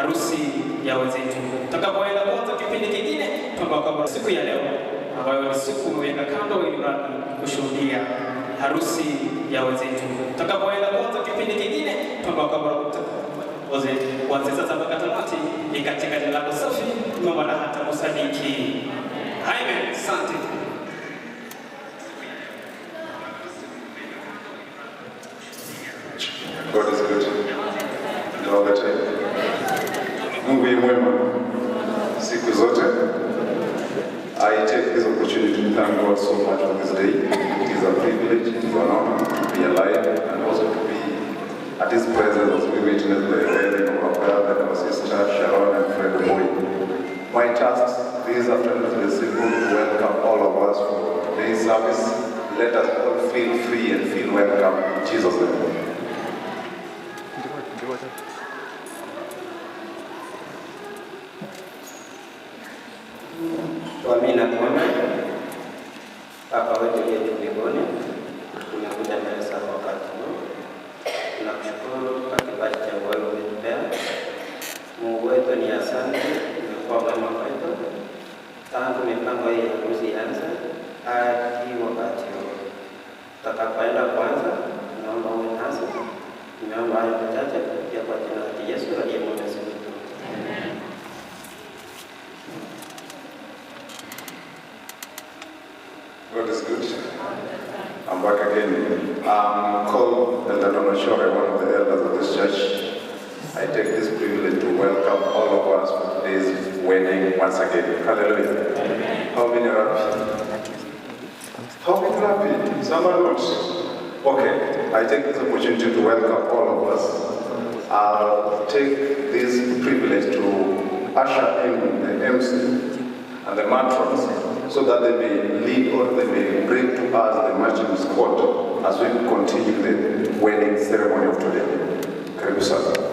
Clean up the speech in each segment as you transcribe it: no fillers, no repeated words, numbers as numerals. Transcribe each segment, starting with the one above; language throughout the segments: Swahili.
harusi ya wenzetu. Tutakapoenda kwanza kipindi kingine, tuomba kwamba siku ya leo ambayo ni siku umeweka kando ili mradi kushuhudia harusi ya wenzetu. Tutakapoenda kwanza kipindi kingine, tuomba kwamba kuanzia sasa mpaka tamati, ni katika jina lako safi tuomba na hata kusadiki. Amen. Asante. God is good all the time. Mungu ni mwema siku zote. I take this opportunity to thank God so much for this day. It is a privilege, it is an honor to be alive and also to be at His presence as we witness the wedding of our brother and our sister Sharon and Fred Moi. My task this afternoon is simple: to welcome all of us for today's service. Let us all feel free and feel welcome in Jesus' name. Tuamini na kuomba. Baba wetu uliye juu mbinguni, tumekuja mbele zako wakati huu. Tunakushukuru kwa kibali cha wewe umetupea. Mungu wetu ni asante, umekuwa mwema kwetu tangu mipango hii ya harusi ianze hadi wakati huu. Tutakapoenda kwanza, tunaomba uwe nasi. Tumeomba hayo machache kupitia kwa jina la Yesu aliye Mwokozi wetu. Amen. God is good. I'm back again. I'm called Elder Donald Shore, one of the elders of this church. I take this privilege to welcome all of us for today's wedding once again. Hallelujah. Amen. How many are happy? How many are happy? Some are not. Okay, I take this opportunity to welcome all of us. I'll take this privilege to usher in the MC and the matrons, so that they may lead or they may bring to us the marching squad as we continue the wedding ceremony of today. Karibu sana.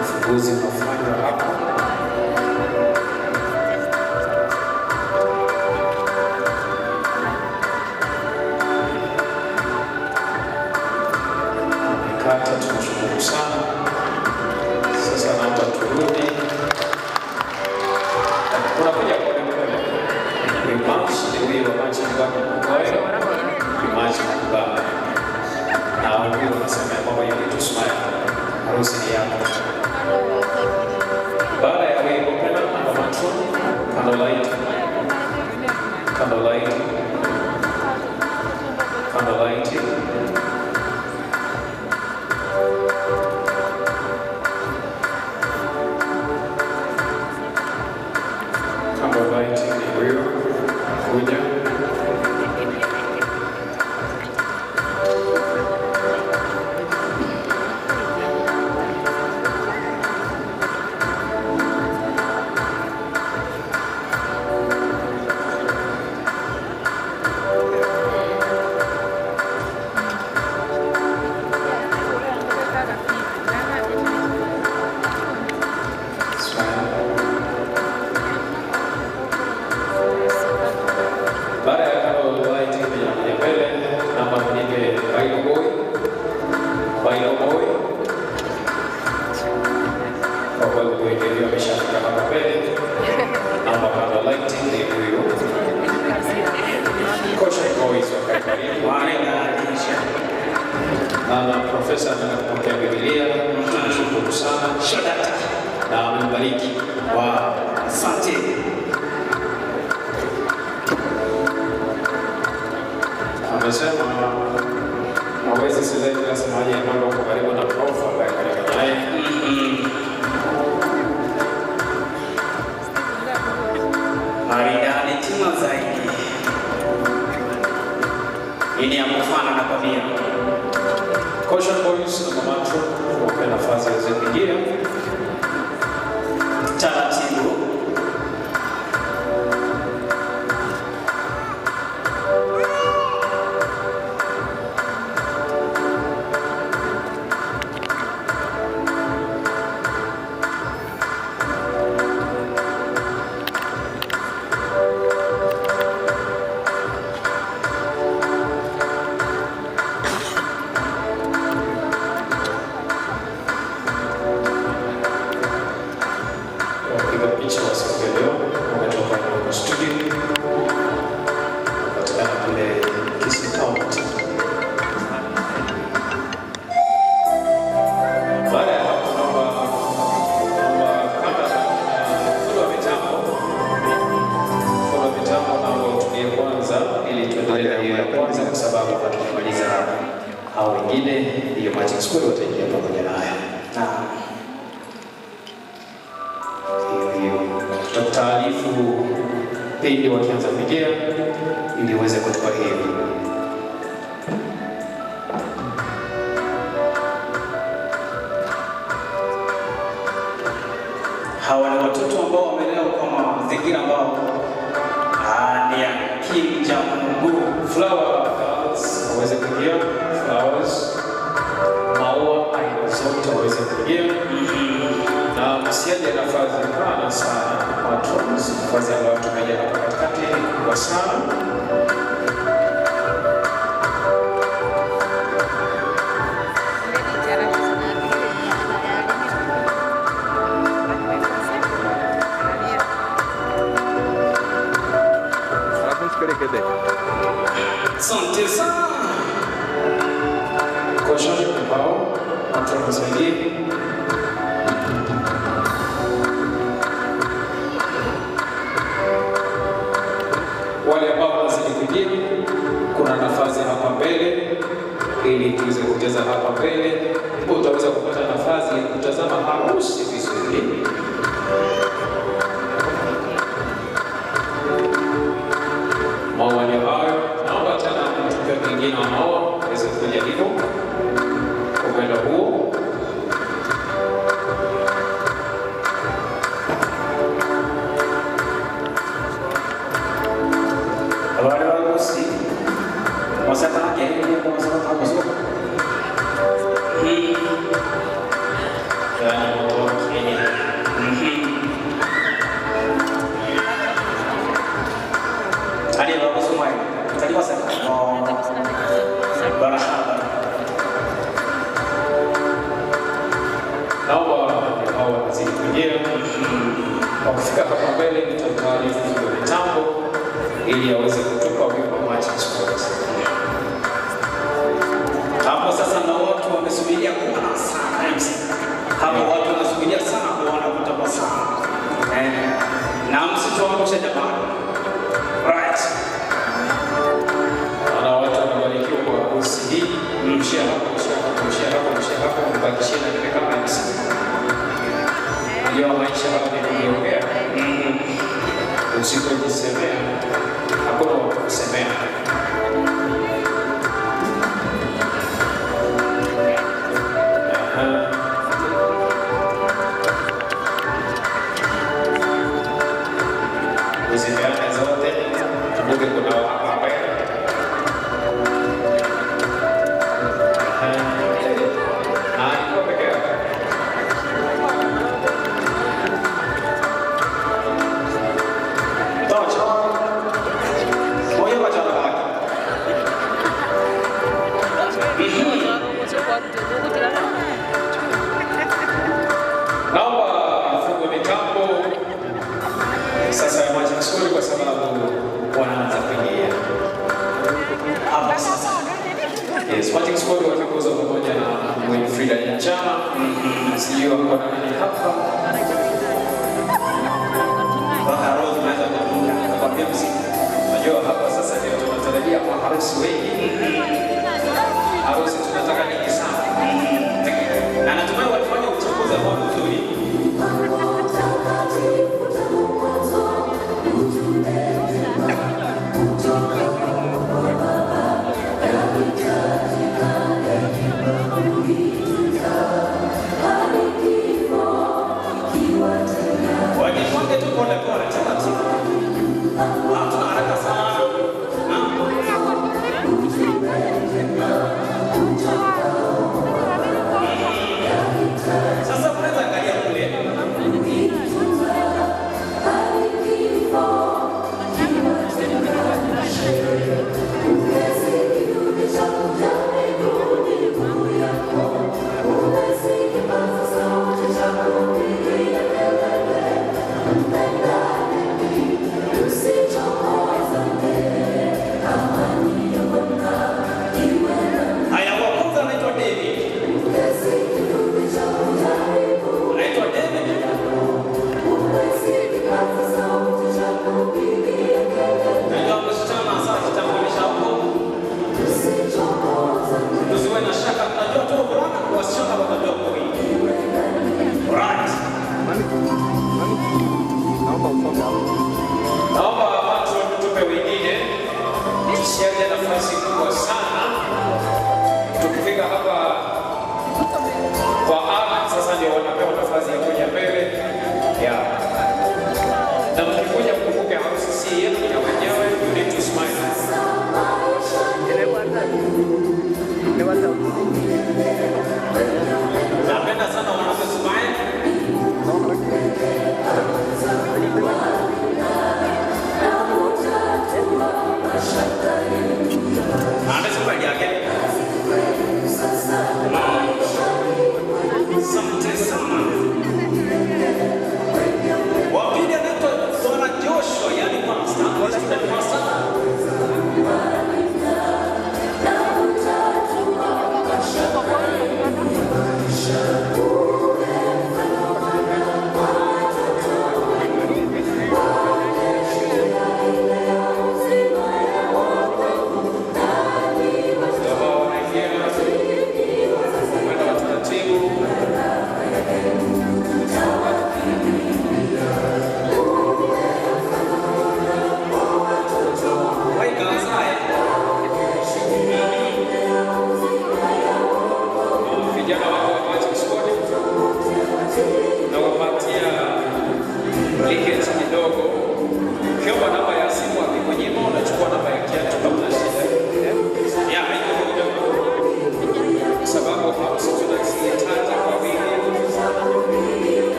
Ufunguzi unafanywa hapa. Mikate, tunashukuru sana. Sasa naomba turudi. Tunakuja pole pole. We march the way we marching back in Mkoyo. We march back. Na wengine wanasema kwamba you need to smile. Harusi ni yako. Baada ya wimbo tena na matron, candlelight, candlelight, candlelight. Candlelight ni huyo kuja. Kwa kweli kuingilia ameshafika hapa mbele. Naomba kando lighting ni huyu. Caution Boys wakae karibu. Na profesa anapokea Biblia. Tunashukuru sana. Shodata. Na amembariki. Wow. Asante. Amesema waweze select nasemaje ambao wako karibu na prof ambaye karibu naye. Maridadi tena zaidi. Ini ya kufana na kwambia. Caution Boys na Mamatro wape nafasi waweze kuingia. Taratibu. Wapiga picha wa siku ya leo wametoka Inoko Studio, patikana kule Kisii County. Baada ya hapo, naomba kamera na fundi wa mitambo naomba utumie kwanza, ili tuendelee na hiyo ya kwanza, kwa sababu hatukimaliza hao wengine, hiyo matching squad wataingia pamoja nayo. Hiyo tutakutaarifu pindi wakianza kuingia ili uweze kutupa hiyo. Hawa ni watoto ambao wamelelewa kwa mazingira ambao ni ya kimcha Mungu. Flower girls waweze kuingia, flowers, maua aina zote waweze kuingia. Na msiaje nafasi pana sana matrons, nafasi ambayo tumeja hapa katikati ni kubwa sana. Asante sana. Caution ambao matron wasaidie. Wale ambao wanazidi kuingia, kuna nafasi hapa mbele ili tuweze kucheza hapa mbele. Utaweza kupata nafasi ya kutazama harusi vizuri. Maua ni hayo. Naomba tena mtupe mwingine wa maua aweze kuja hivyo kwa mwendo huo. Wale warusi wasatake kwa wasatake. Yaani moto Kenya. Hadi hapo sumai. Tadi wasaka. Oh. Barahaba. Naomba hao wanazidi kuingia. Wakifika hapa mbele nitamtaarifu fundi wa mitambo ili aweze kutupa wimbo wa matching squad. Hapo sasa na watu wamesubiria kuona sana MC. Hapo watu wanasubiria sana kuona kutabasamu. Na msituangushe jamani. Right. Naona watu wamebarikiwa kwa harusi hii. Mshia hapo, mshia hapo, mshia hapo, mshia hapo, mbakishie na mimi kama MC. Ndio maisha hapa ni kuongea. Usipojisemea hakuna wa kukusemea. Aha. Uzipeane zote, kumbuke kuna hapa mbele. Aha. Na alikuwa peke yake. Tocha. Moyo wa chana lake. Sijui wako na nani hapa. Mpaka roho zinaweza kudunda. Nakwambia mziki. Unajua hapa sasa ndio tunatarajia maharusi wengi. Harusi tunataka nyingi sana. Na natumai walifanya uchaguzi ambao ni mzuri. Wajipange tu pole pole taratibu. Hatuna haraka sana.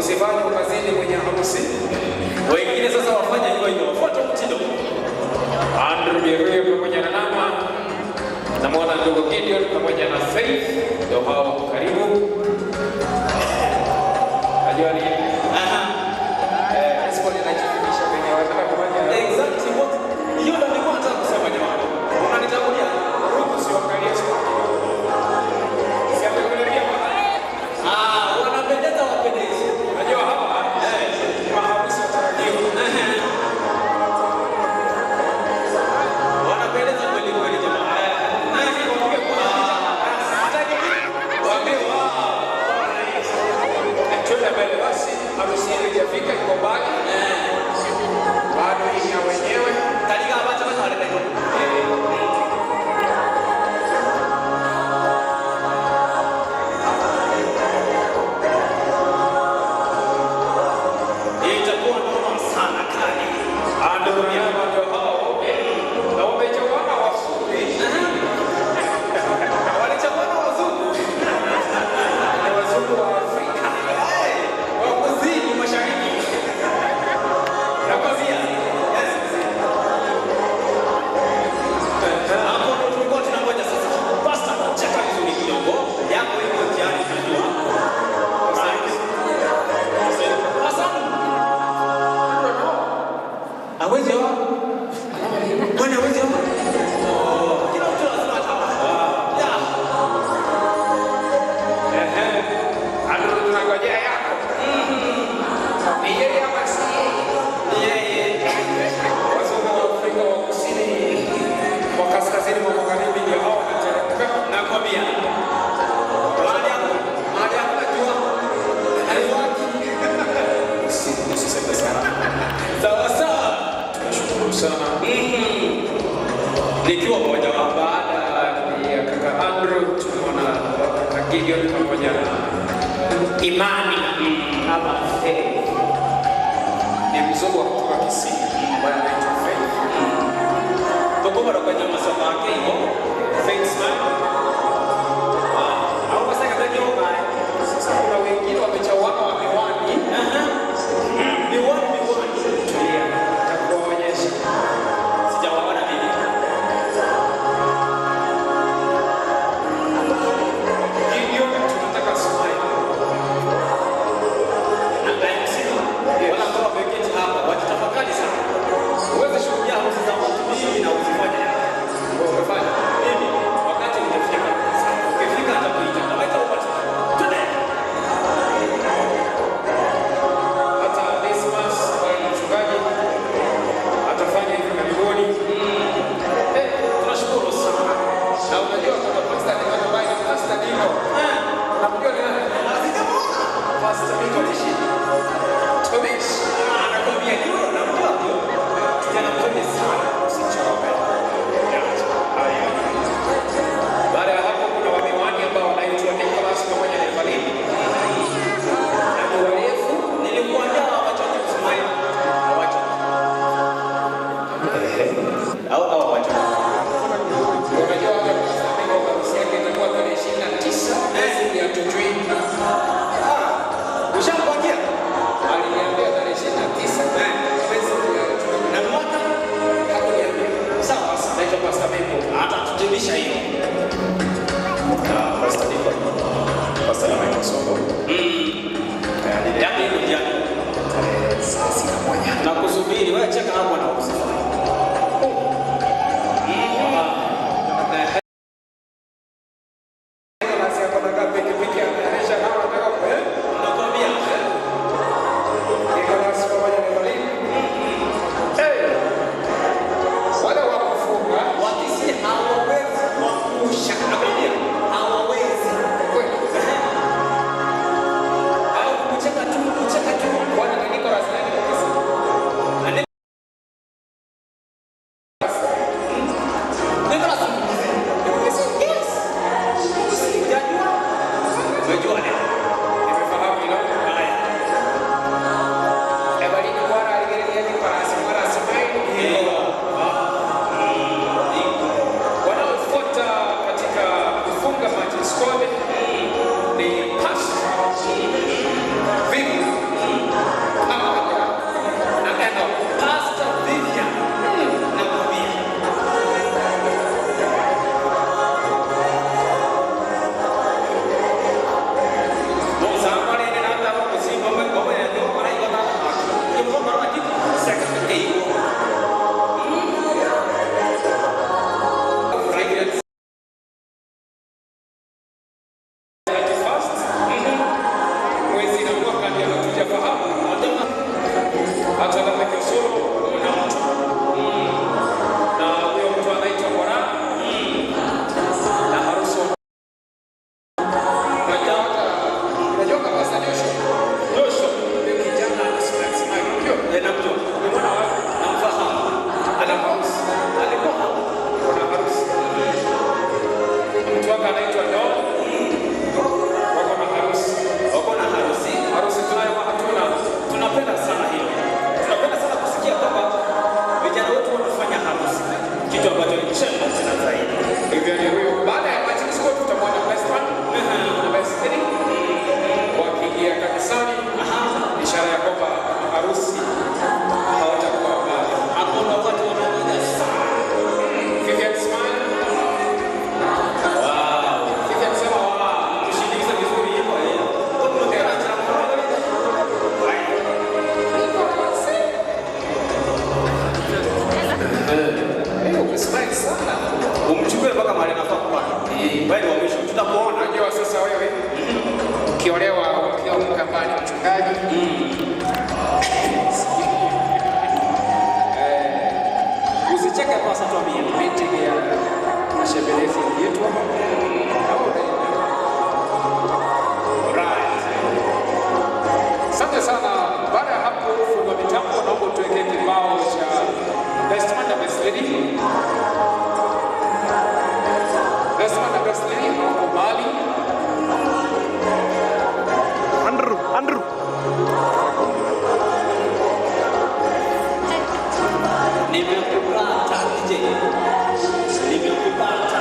Usifanye ukazini mwenye harusi. Wengine sasa wafanye hivyo hivyo, wafuate mtindo. Andrew Jeruyo pamoja na Nama, namwona ndugu Gideon pamoja na Faith, ndio hao wako karibu. Najua ni Escort inajifikisha kwenye wataka kufanya Exactly what hiyo ndio nilikuwa nataka kusema jamani. Unanitangulia. Ruth, usiangalie Escort kidogo. Si amekuletea mahali. Ah, wanapendeza wapendezi. Unajua hawa ni maharusi watarajiwa. Wanapendeza kweli kweli jamani. Waambie wao. Twende mbele basi, harusi hiyo haijafika, iko mbali. Bado hii ni ya wenyewe. Katika abacha basi wanapendeza. Itakuwa noma sana kali. Andrew Nyama ndio hao. Na wamechaguana wazuri. Walichaguana wazungu. Ni wazungu wa Afrika. Wa kusini mashariki. Nakwambia. Yes. Hapo ndo tulikuwa tunangoja sasa. Basta cheka vizuri kidogo. Yako iko njiani tunajua. Right. Hassan. Hawezi oa. Kwani hawezi oa? Oh, kila mtu lazima ataoa. Yeah. Ehe. Andrew tunangojea yako. Ni yeye ama si yeye? Ni yeye. Wazungu wa Afrika wa kusini, wa kaskazini mwa magharibi ndio hao wanateremka. Nakwambia. Mahali hapo, mahali hakuna jua. Haiwaki. Usiseme sana. Sawa sawa. Tunashukuru sana. Nikiwa mmoja wapo. Baada ya kaka Andrew tumeona kaka Gideon pamoja na Imani ama Faith. Ni mzungu wa kutoka Kisii ambaye anaitwa Faith. Tokobara kwenye masomo yake hivyo. Faith Smile. Au basi kaza kioma. Sasa kuna wengine wamechawana wa miwani. Miwani miwani. Tulia, nitakuwaonyesha. Sijawaona mimi. Gideon tunataka smile. Na MC. Wala kama wameketi hapa wajitafakari sana. Uweze shuhudia harusi za watu mimi na usifanye. Wewe umefanya. Mimi wakati ujafika. Ukifika atakuita. Atawaita upate. Twende. Hata Dismas ambaye ni mchungaji atafanya hivi karibuni. Tunashukuru sana. Na unajua kuna pastor ni mtu ambaye ni pastor Dino. Unamjua ni nani? Sijamuona. Pastor Mtumishi. Mtumishi. Anakwambia ndio, namjua ndio. Kijana mzuri sana. Usichoke. Haya. Baada ya hapo kuna wamiwani ambao wanaitwa Nicholas pamoja na Evelyn. Na ni warefu. Nilikuambia hawachoki kusmile. Hawachoki. Au hawachoki. Unajua hata Pastor Dino harusi yake itakuwa tarehe 29 mwezi ya hatujui. Ushampangia? Aliniambia tarehe 29 mwezi ya hatujui. Na mwaka? Hakuniambia. Sawa basi. Naitwa Pastor Memo. Atatujulisha hiyo. Pastor Dino. Pastor Michael Songo. Yaani hiyo njiani. Tarehe 31. Na kusubiri wewe cheka hapo na usifanye. Nakwambia. Wakisi hawawezi kuangusha. Nakwambia hawawezi. Au kucheka tu, kucheka tu. Nicholas Yes. Hujajua? Umejua leo. Haya. Wanaofuata katika kufunga Martin Squad ni Pastor Vivi. Mchungaji. Usicheke pasa, tuambie. Meeting ya mashembelezi iliitwa na unaenda. Right. Asante sana. Baada ya hapo, fundi wa mitambo, naomba tuwekee kibao cha best man na best lady. Best man na best lady hawako mbali. Andrew, Andrew. Nimekupata DJ. Nimekupata.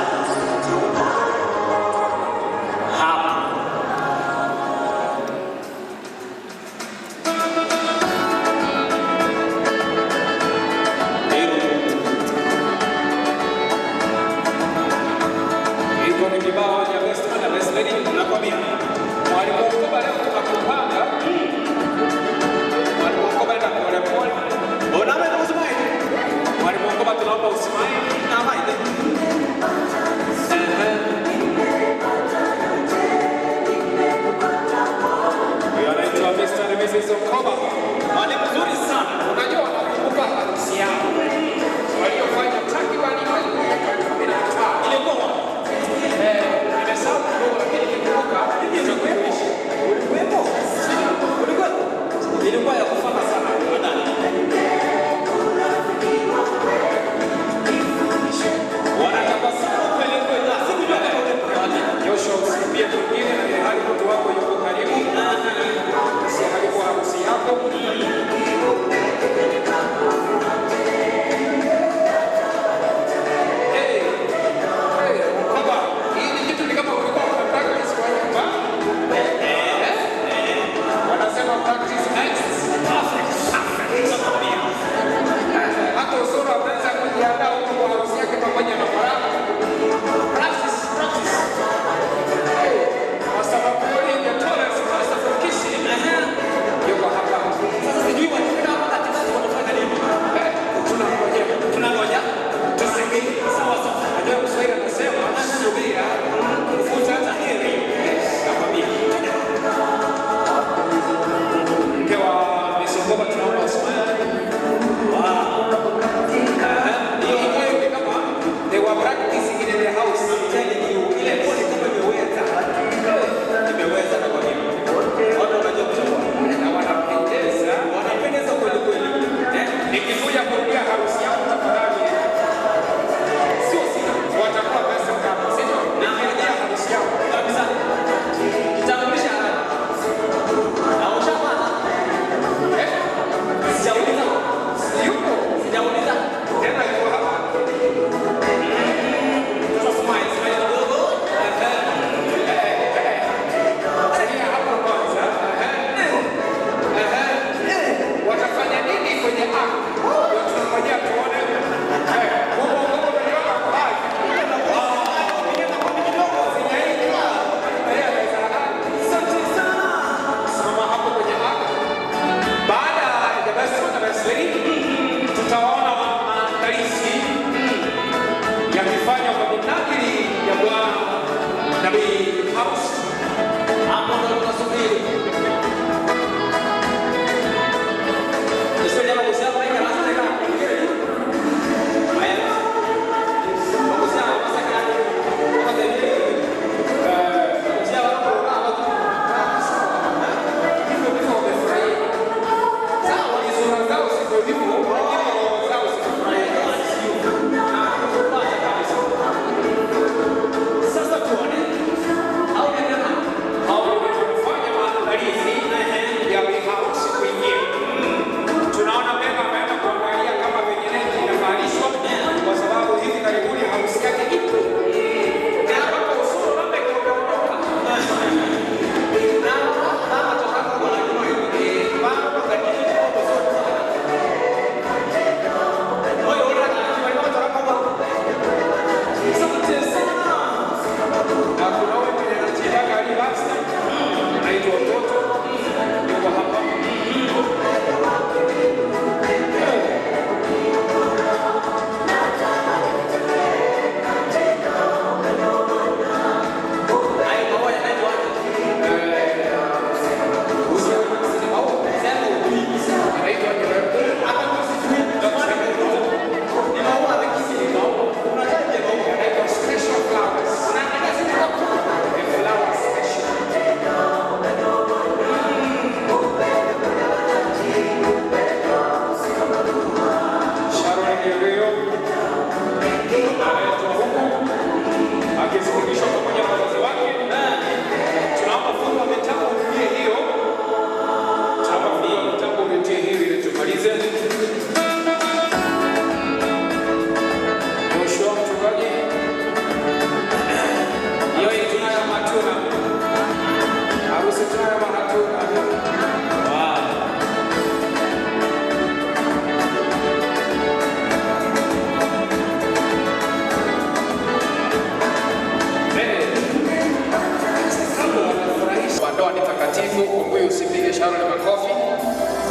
Ndoa ni takatifu, Wambui usipige Sharon makofi.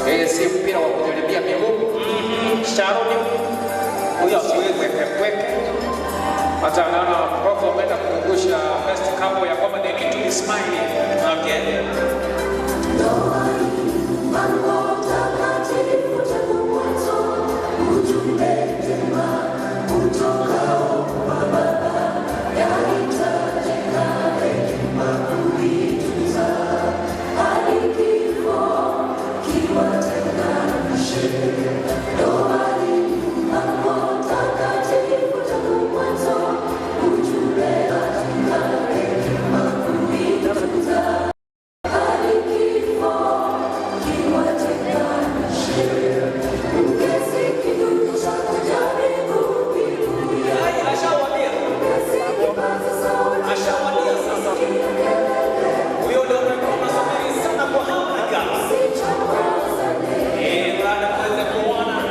Yeye si mpira wa kujaribia miguu. Sharon huyo Usiwe pweke. Hata naona prof ameenda kukumbusha best couple ya kwamba they need to be smiling. Okay. Ashawadia sasa. Huyo ndio mlikuwa mnasubiri sana kwa hamu na ghamu. Baada ya kuweza kuona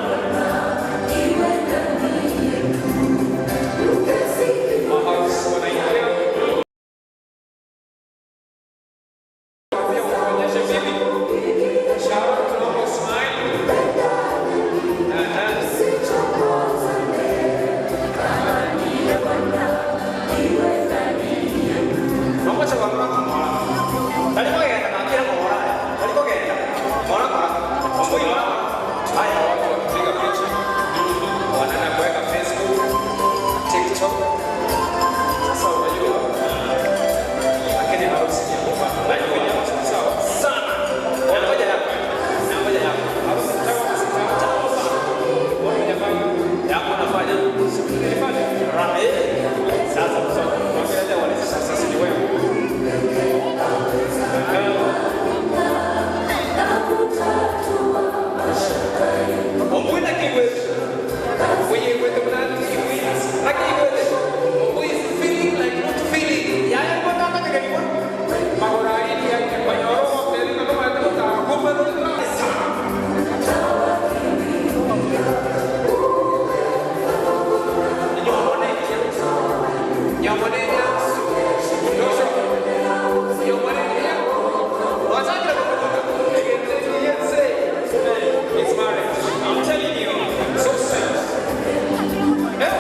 Maharusi wanaingia. Pia uonyeshe bibi. Sharon, tunaomba smile. Aha. Haya, watu wakipiga picha wanaenda kuweka Facebook, TikTok. Sasa unajua, lakini harusi ni ya kufana. Najua ni harusi ni sawa sana. Ngoja hapa. Ngoja hapa. Harusi ni tamu, si tamu? Tamu sana. Wamejafanya. Yako nafanya. Nilifanya. Sasa msoma. Wameleta wale sasa si ni wewe. Omwina kiwe. Mwenye kwenda mnani lakini kwenda who is feeling like not feeling. Yaya kwa kama kile. Magorari ya kipanyoro mbele na kama hata kumbe It's marriage. I'm telling you. So sweet. Eh?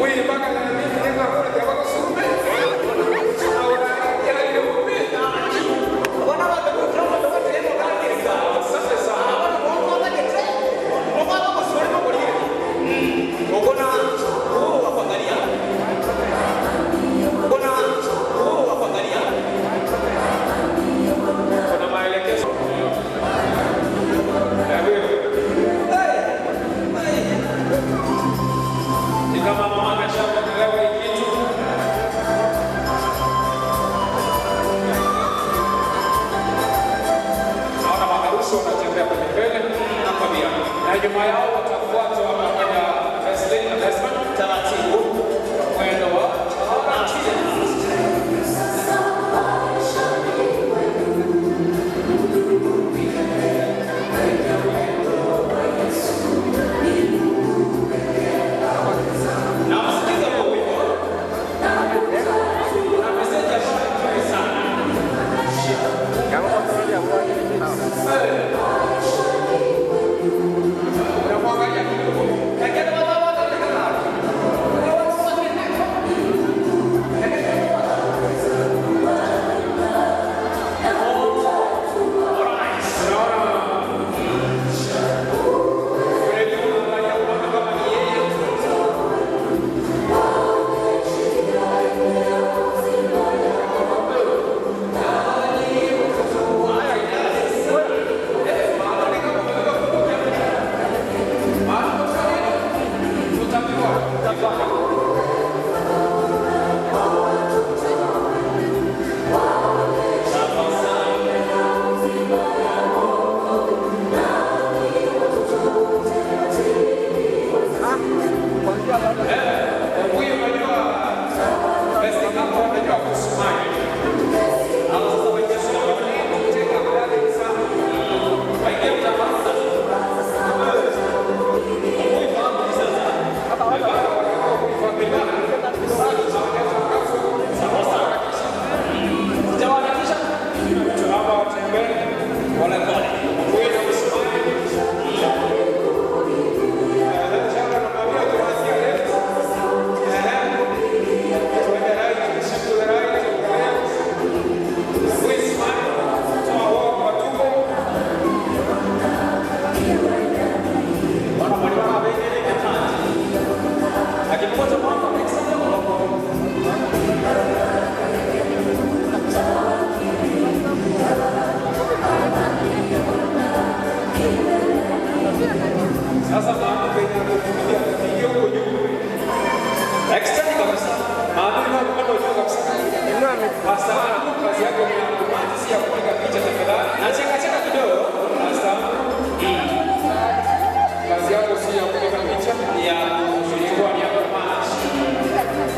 Wewe mpaka na mimi nenda kule kwa kusume. Wana watu kutroma ndio tena kwa Asante sana. Kuna maelekezo. Na wewe ni kama mama ameshaelewa hii kitu. Naona maharusi wanatembea kwenye mbele nakwambia, na nyuma yao watafuatwa pamoja first lady na best man Taratibu. mwendo wa taratibu. Na msikiza huo wimbo. Kuna message ambayo ni nzuri sana. Unamwangalia Pole pole. Sasa maana penye kupiga kupiga huko juu. Extend kabisa. Maana ni kupanda juu kabisa. Sasa kazi yako ni kumaji si ya kupiga picha tafadhali. Na cheka cheka kidogo. Sasa kazi yako si ya kupiga picha, ni ya kuchukua ni ya kumaji.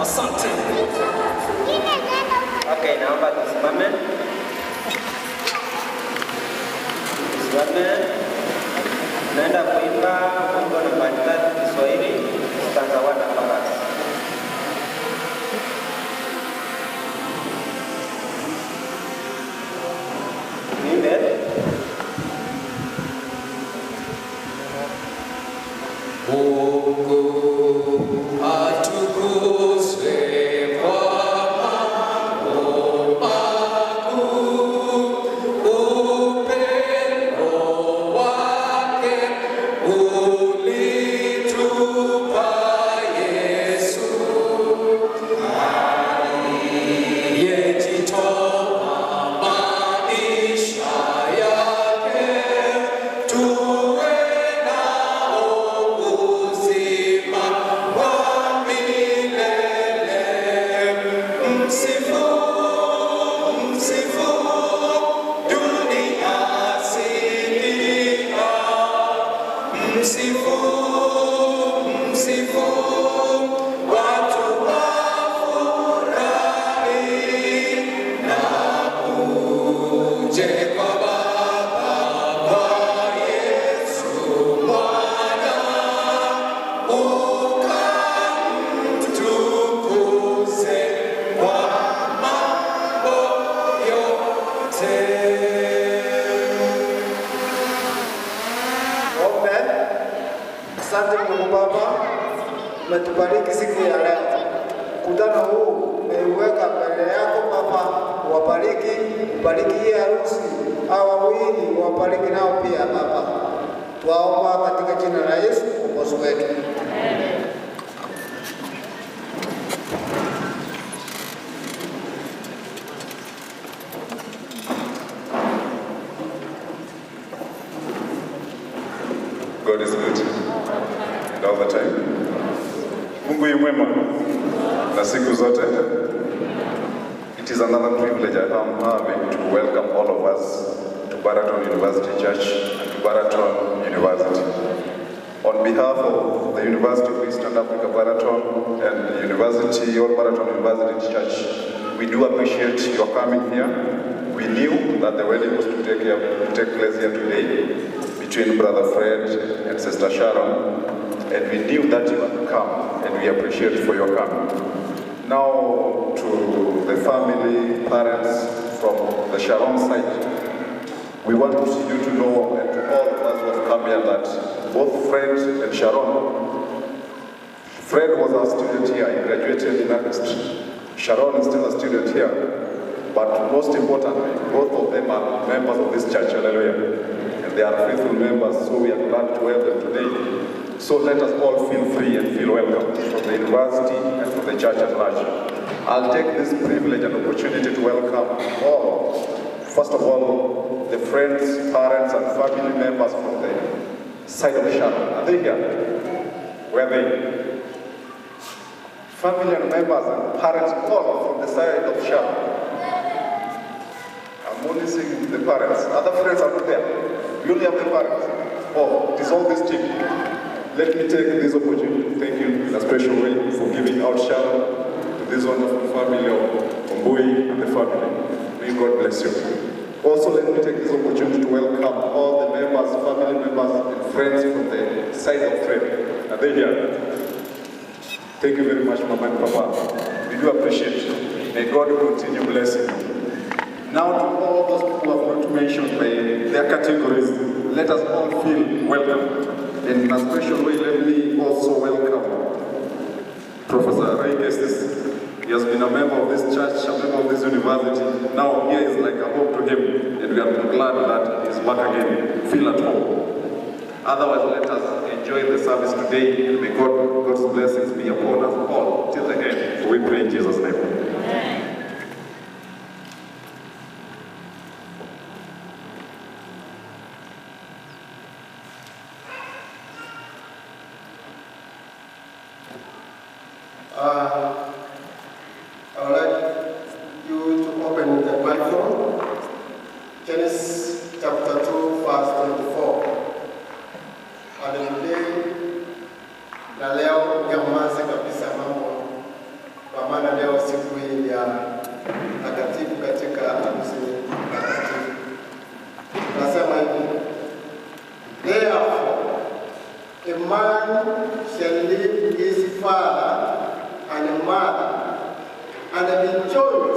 Asante. Okay, naomba tusimame. Tusimame. Naenda kuimba wimbo namba 3 Kiswahili, stanza 1 na chorus. Niimbe. Mungu atukuzwe kwa mambo makuu, upendo wake ulitupa Yesu, aliyejitoa maisha yake tuwe nao uzima wa milele. Msifu, msifu, dunia sikia. Msifu, msifu, watu wafurahi. Na uje kwa Baba, kwa Yesu Mwana, ukamtukuze kwa mambo yote. Amen. Asante Mungu Baba, umetubariki siku ya leo. Mkutano huu umeiweka mbele yako Baba, wabariki, ubariki hii harusi, hawa wawili wabariki nao pia Baba. Twaomba katika jina la Yesu mwokozi wetu. God is good. And all the time. Mungu yu mwema na siku zote. It is another privilege I am having to welcome all of us to Baraton University Church and to Baraton University. On behalf of the University of Eastern Africa Baraton and the University or Baraton University Church, we do appreciate your coming here. We knew that the wedding was to take place here today between Brother Fred and Sister Sharon, and we knew that you would come, and we appreciate for your coming. Now to the family, parents from the Sharon side, we want you to know, and to all of us who have come here, that both Fred and Sharon, Fred was our student here, he graduated in August. Sharon is still a student here. But most importantly, both of them are members of this church, hallelujah. And they are faithful members, so we are glad to have them today. So let us all feel free and feel welcome from the university and from the church at large. I'll take this privilege and opportunity to welcome all. First of all, the friends, parents, and family members from the side of Sharon. Are they here? Where are they? Family and members and parents all from the side of Sharon. I'm only seeing the parents. Other friends are not there. We only have the parents. Oh, it is all this team. Let me take this opportunity to thank you in a special way for giving out Sharon to this wonderful family of Ombui and the family. May God bless you. Also, let me take this opportunity to welcome all the members, family members, and friends from the side of Fred. Are they here? Thank you very much, Mama and Papa. We do appreciate. May God continue blessing you. Now to all those people who have not mentioned by their categories, let us all feel welcome. And in a special way, let me also welcome Professor Ray Kestis. He has been a member of this church, a member of this university. Now here is like a home to him, and we are glad that he is back again. Feel at home. Otherwise, let us enjoy the service today, and may God's blessings be upon us all till the end. For we pray in Jesus' name. Amen. I would like you to open the Bible, Genesis chapter 2, verse 24. And today, na leo nyamaze kabisa mambo, kwa maana leo siku hii ya takatifu katika harusi takatifu. Nasema hivi, "Therefore, a man shall leave his father and mother and be joined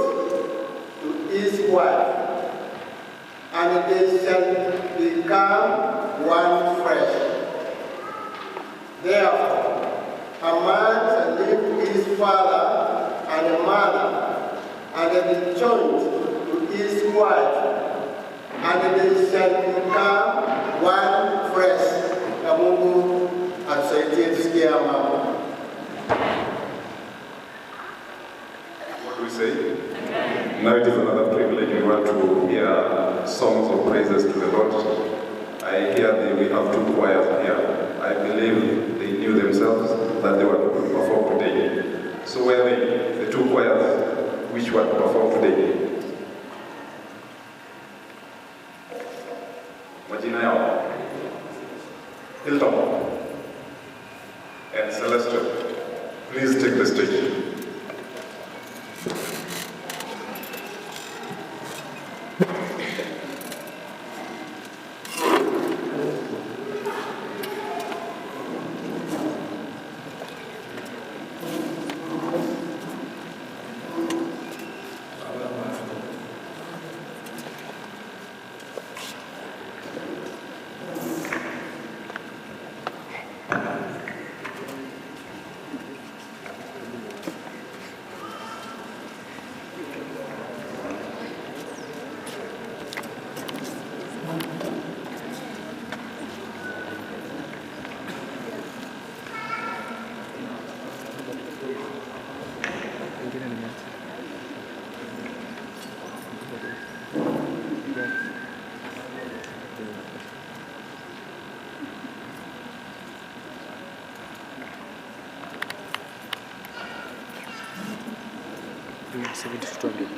to his wife, and they shall become one flesh. Therefore, a man shall leave his father and mother and be joined to his wife, and they shall become one flesh." Na Mungu atusaidie tusikie mambo. What do we say? Now it is another privilege. We want to hear songs of praises to the Lord. I hear that we have two choirs here. I believe they knew themselves that they were to perform today. So were they, the two choirs which were to perform today? Majina yao? Hilton and Celestial. Please take the stage. 70 to 200.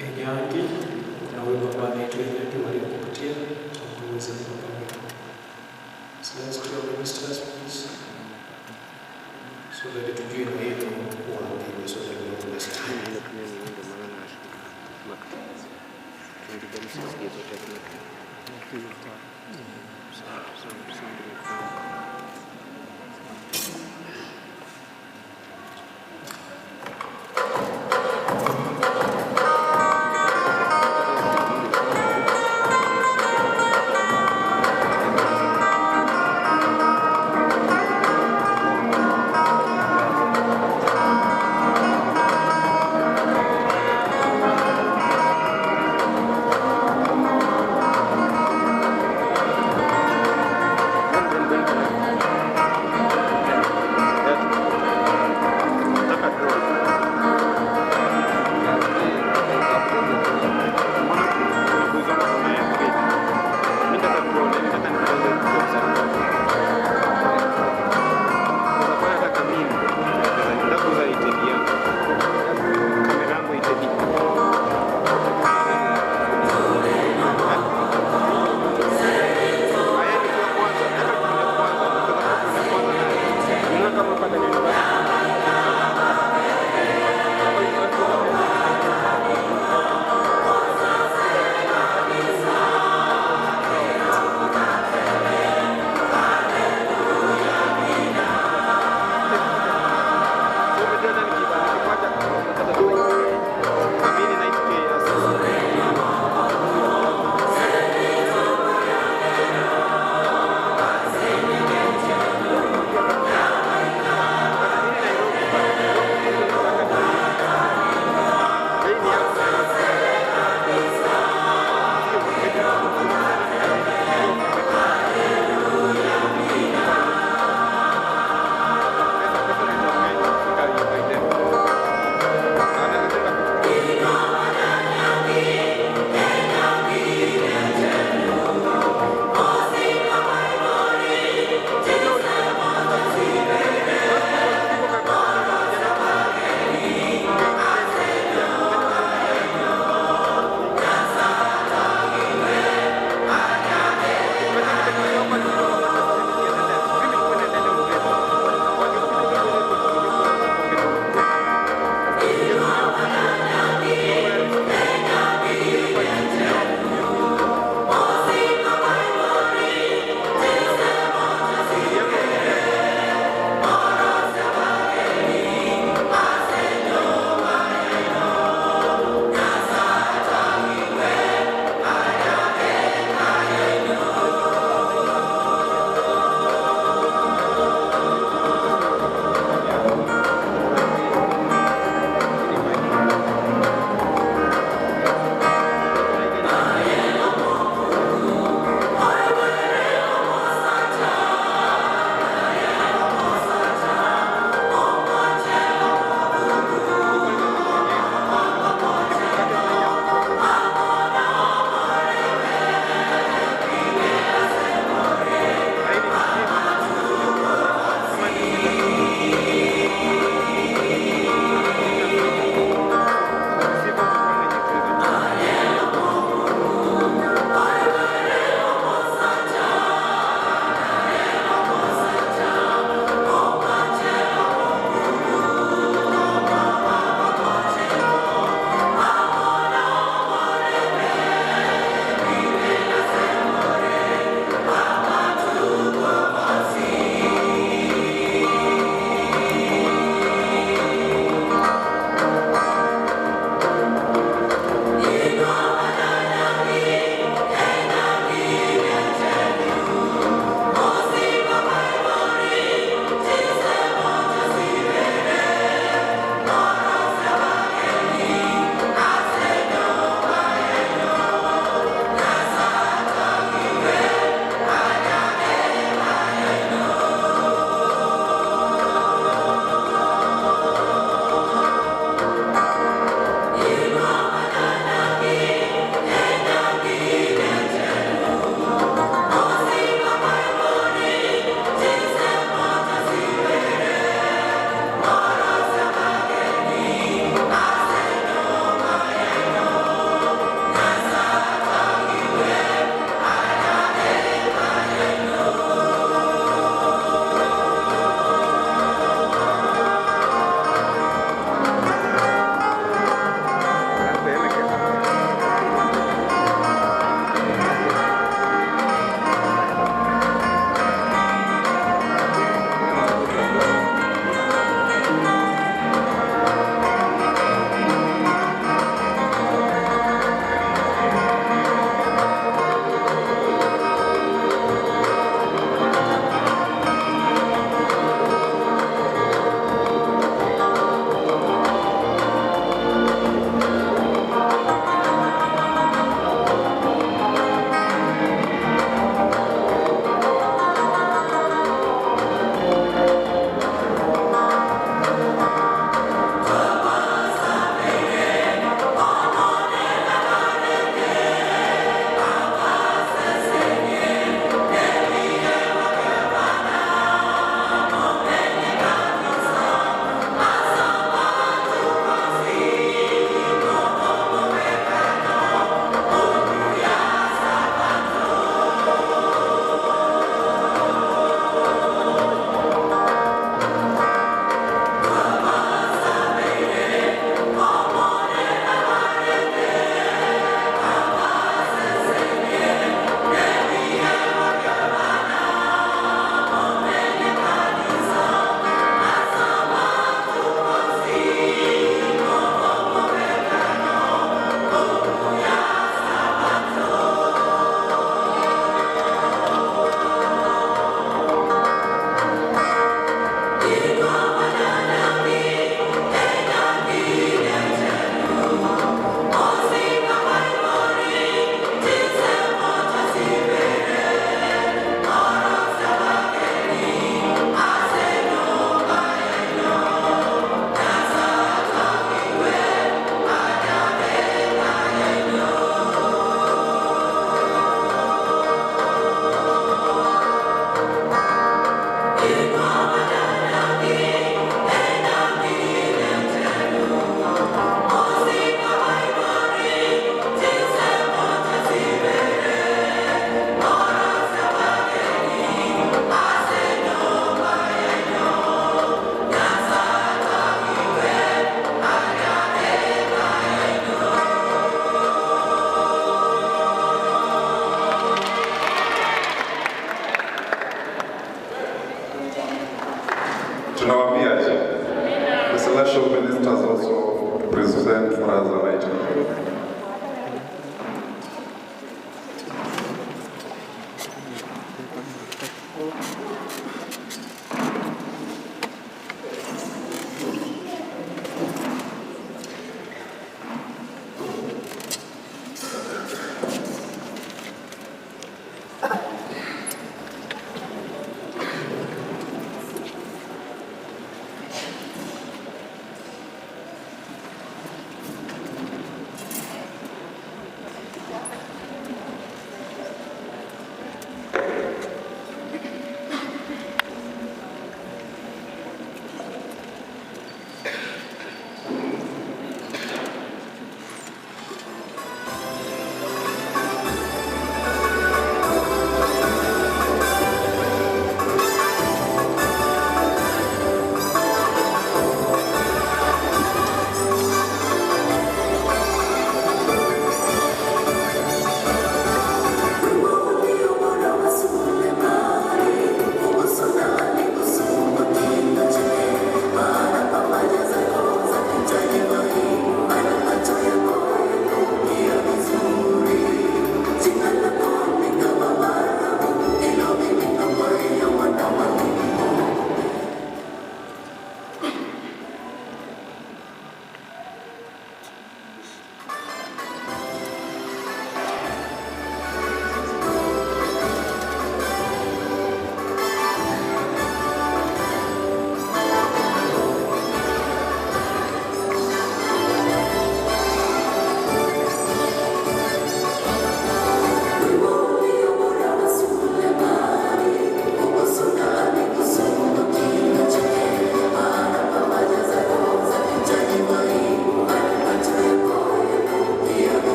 Enyangi, kuna wimbo ambao anaitwa Enyangi waliokupatia, tuweze kuimba pamoja. So let's clear ministers please, so that tujue na yenu waambiwe, so that we understand. Thank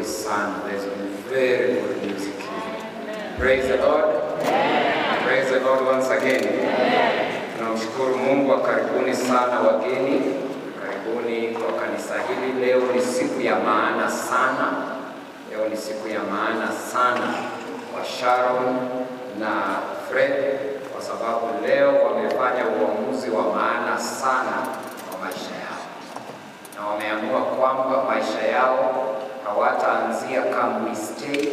vizuri sana. There's been very good music here. Praise the Lord. Praise the Lord once again. Tunamshukuru Mungu. Karibuni sana wageni, karibuni kwa kanisa hili. Leo ni siku ya maana sana. Leo ni siku ya maana sana kwa Sharon na Fred, kwa sababu leo wamefanya uamuzi wa maana sana kwa maisha yao, na wameamua kwamba maisha yao hawataanzia Kambi Stay,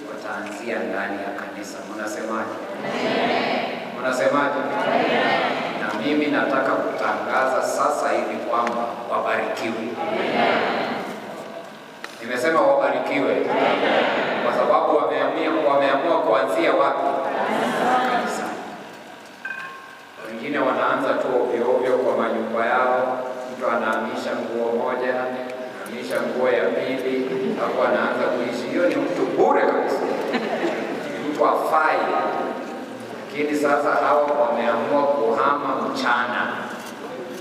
wataanzia ndani ya kanisa. Mnasemaje? Mnasemaje? Na mimi nataka kutangaza sasa hivi kwamba wabarikiwe. Nimesema wabarikiwe kwa sababu wameamua kuanzia wapi? Kanisa. Wengine wanaanza tu ovyo ovyo kwa manyumba yao. Mtu anahamisha nguo moja, anahamisha nguo ya pili, hapo anaanza kuishi. Hiyo ni mtu bure kabisa, mtu afai. Lakini sasa hawa wameamua kuhama mchana,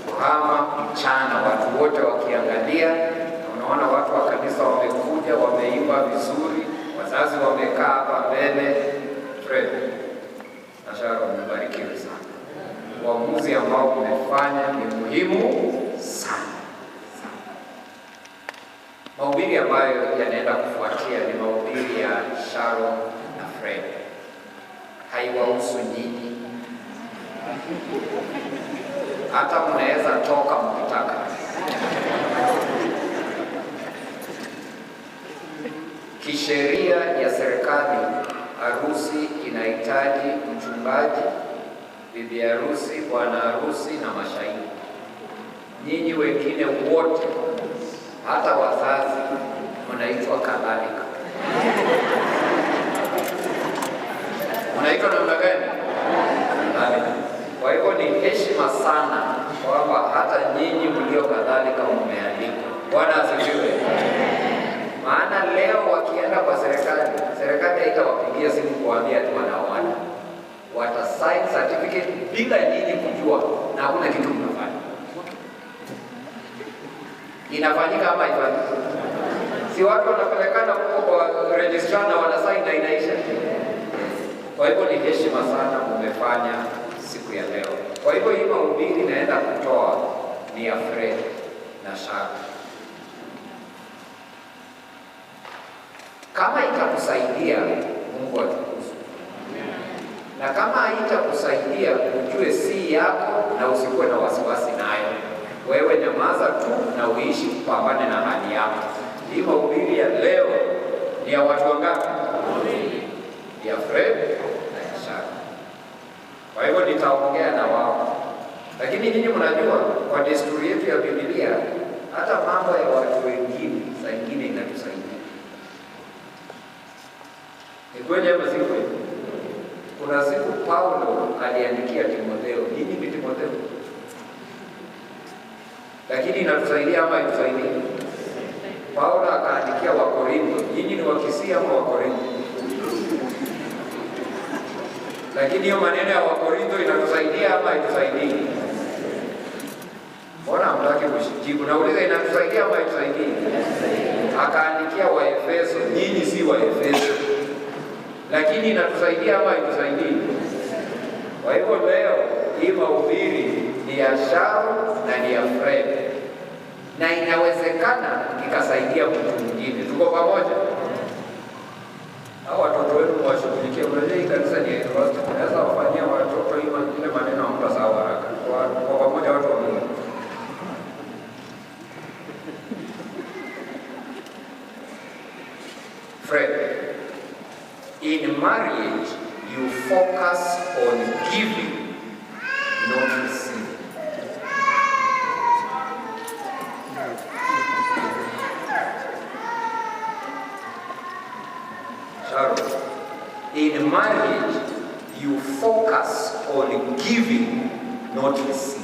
kuhama mchana, watu wote wakiangalia. Unaona watu wa kanisa wamekuja, wameimba vizuri, wazazi wamekaa hapa mbele. Fred na Sharon, mmebarikiwe sana. Uamuzi ambao mmefanya ni muhimu sana sana. Mahubiri ambayo yanaenda kufuatia ni mahubiri ya Sharon na Fred. Haiwahusu nyinyi, hata mnaweza toka mkitaka. Kisheria ya serikali, harusi inahitaji mchungaji, bibi harusi, bwana harusi na mashahidi. Nyinyi wengine wote, hata wazazi, mnaitwa kadhalika. Mnaitwa namna gani? Kadhalika. Kwa hivyo ni heshima sana kwamba hata nyinyi mlio kadhalika mmealikwa. Bwana asifiwe. Maana leo wakienda kwa serikali, serikali haitawapigia simu kuwaambia tu wanaoana. Wata sign certificate bila nyinyi kujua, na hakuna kitu mnafanya. Inafanyika ama haifanyiki? Si watu wanapelekana huko kwa registrar na wanasign na inaisha. Kwa hivyo ni heshima sana mmefanya siku ya leo. Kwa hivyo hii mahubiri naenda kutoa ni ya Fred na Sharon. Kama itakusaidia, Mungu atukuzwe. Na kama haitakusaidia, ujue si yako na usikuwe na wasiwasi nayo. Wewe nyamaza tu na uishi kupambane na hali yako. Hii mahubiri ya leo ni ya watu wangapi? Ya Fred na ya Sharon. Kwa hivyo nitaongea na wao. Lakini nyinyi mnajua kwa desturi yetu ya Biblia, hata mambo ya watu wengine saa nyingine inatusaidia. Ni kweli ama si kweli? Kuna siku Paulo aliandikia Timotheo, nyinyi ni Timotheo. Lakini inatusaidia ama haitusaidii? Paulo akaandikia Wakorintho, nyinyi ni Wakisii ama Wakorintho? Lakini hiyo maneno ya Wakorintho inatusaidia ama haitusaidii? Mbona hamtaki kujibu? Nauliza, inatusaidia ama haitusaidii? Akaandikia Waefeso, nyinyi si Waefeso. Lakini inatusaidia ama haitusaidii? Kwa hivyo leo hii mahubiri ni ya Sharon na ni ya Fred, na inawezekana ikasaidia mtu mwingine. Tuko pamoja? Hao watoto wenu washughulikie. Unajua hii kanisa ni ya university, unaweza wafanyia watoto hii ile maneno hamtasahau haraka. Kwa pamoja watu wa Mungu. Fred, in marriage you focus on giving, not receiving. Sharon, in marriage you focus on giving, not receiving.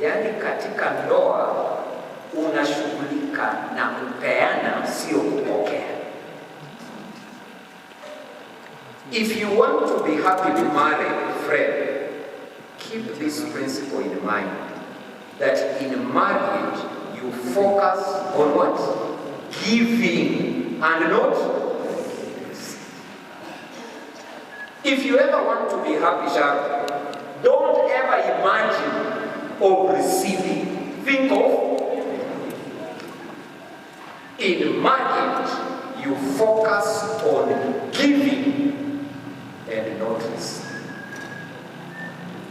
Yaani katika ndoa unashughulika na kupeana, sio kupokea. If you want to be happily married, friend, keep this principle in mind, that in marriage you focus on what? Giving and not. If you ever want to be happy, Sharon, don't ever imagine of receiving. Think of in marriage, you focus on giving and not receiving.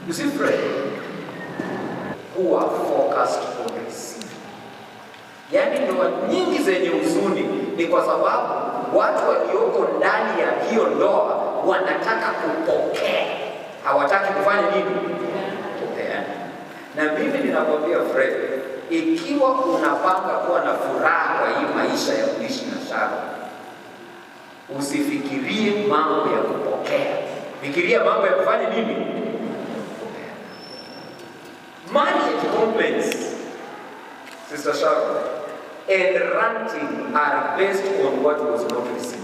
You see, friend, who are focused on receiving. Yaani ndoa nyingi zenye huzuni ni kwa sababu watu walioko ndani ya hiyo ndoa wanataka kupokea, hawataki kufanya nini? Kupeana. Na mimi ninakwambia Fred, ikiwa unapanga kuwa na furaha kwa hii maisha ya kuishi na Sharon, usifikirie mambo ya kupokea, fikiria mambo ya kufanya nini? Kupeana. Marriage complaints, Sister Sharon, and ranting are based on what was not received.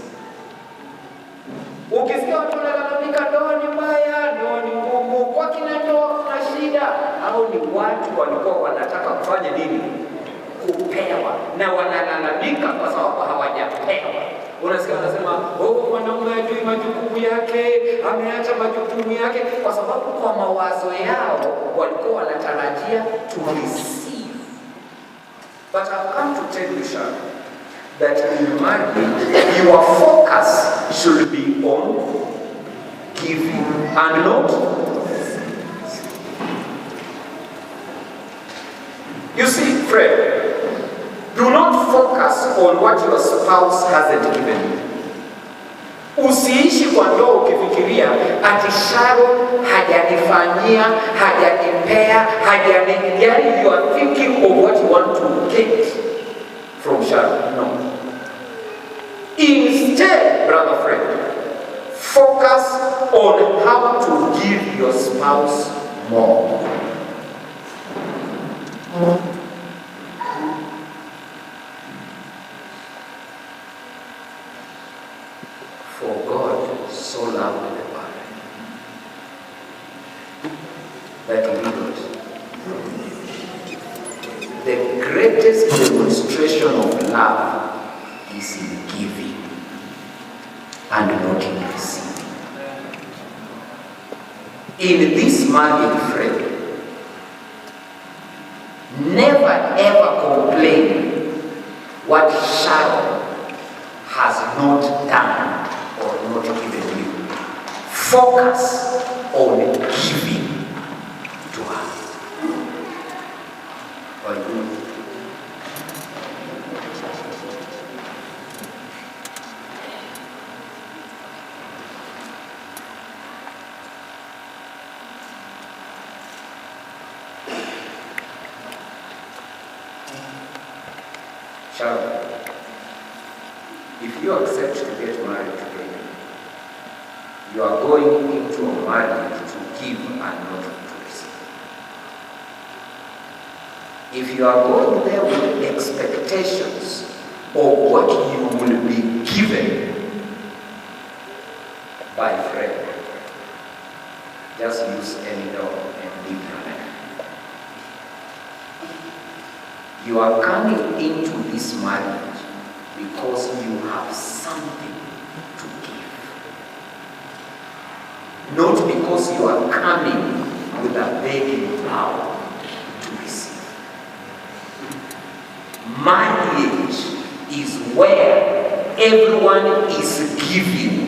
Ukisikia watu wanalalamika ndoa ni mbaya, ndoa ni ngumu, kwa kina ndoa kuna shida, au ni watu walikuwa wanataka kufanya nini? Kupewa, na wanalalamika kwa sababu hawajapewa. Unasikia wanasema, oh, mwanaume hajui majukumu yake, ameacha majukumu yake, kwa sababu kwa mawazo yao walikuwa wanatarajia to receive. But I've come to tell you, Sharon, that in marriage, your focus should be on giving and not. You see, friend, do not focus on what your spouse hasn't given you. Usiishi kwa ndoa ukifikiria ati Sharon hajanifanyia, hajanipea, hajani, yani you are thinking of what you want to get from Sharon. No. Instead, brother friend, focus on how to give your spouse more. For God so loved the world that he did. The greatest demonstration of love is in giving and not in receiving. In this marriage, friend, never ever complain what Sharon has not done or not given you. Focus on giving to her. Or you. Sharon, if you accept to get married today, you are going into a marriage to give and not to receive. If you are going there with expectations of what you will be given by friend, just use any door and live your life. You are coming into this marriage because you have something to give. Not because you are coming with a begging power to receive. Marriage is where everyone is giving.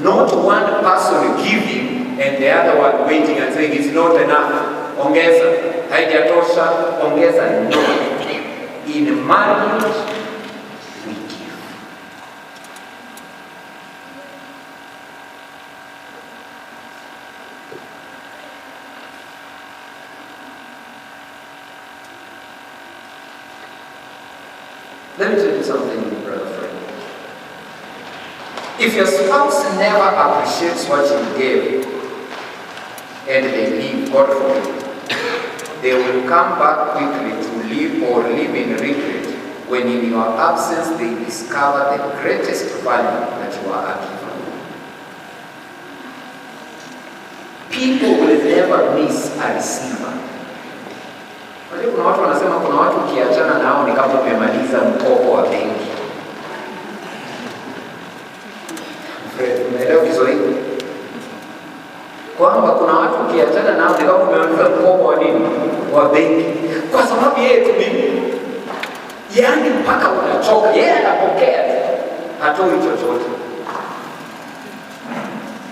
Not one person giving and the other one waiting and saying it's not enough. Ongeza, haijatosha, ongeza. No. In marriage, we give. Let me tell you something, brother friend. If your spouse never appreciates what you gave and they leave, God forbid, they will come back quickly to live or live in regret when in your absence they discover the greatest value that you are a giver. People will never miss a receiver. Unajua kuna watu wanasema kuna watu ukiachana nao ni benki, kwa sababu yeye tu ni yaani, mpaka unachoka. Yeye anapokea tu, hatoi chochote.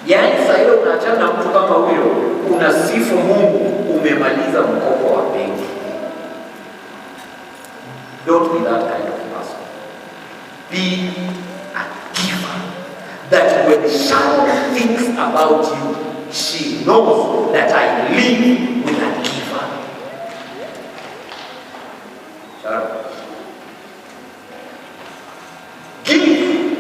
Yaani saa ile unaachana na mtu kama huyo, unasifu Mungu, umemaliza mkopo wa benki. Don't be that kind of person. Be a giver. That when Sharon thinks about you, she knows that I live with a giver. Sharon. Give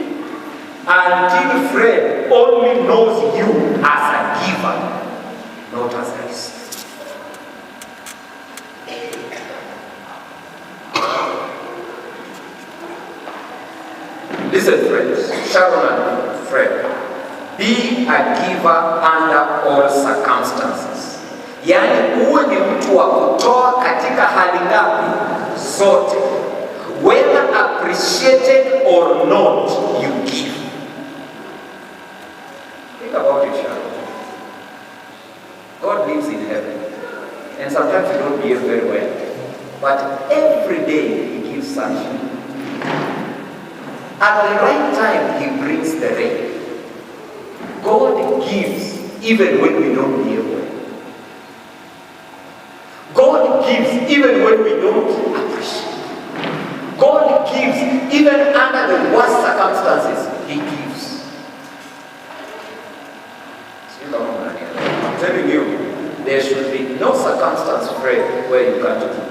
until Fred only knows you as a giver, not as a receiver. Listen, friends, Sharon and Fred, be a giver under all circumstances. Yaani uwe ni mtu wa kutoa katika hali ngapi? Zote. Whether appreciated or not, you give. Think about it, Sharon. God lives in heaven. And sometimes you don't behave very well. But every day he gives sunshine. At the right time, he brings the rain. God gives even when we don't behave well. God gives even when we don't appreciate. God gives even under the worst circumstances. He gives. I'm telling you, there should be no circumstance, Fred, where you can't give.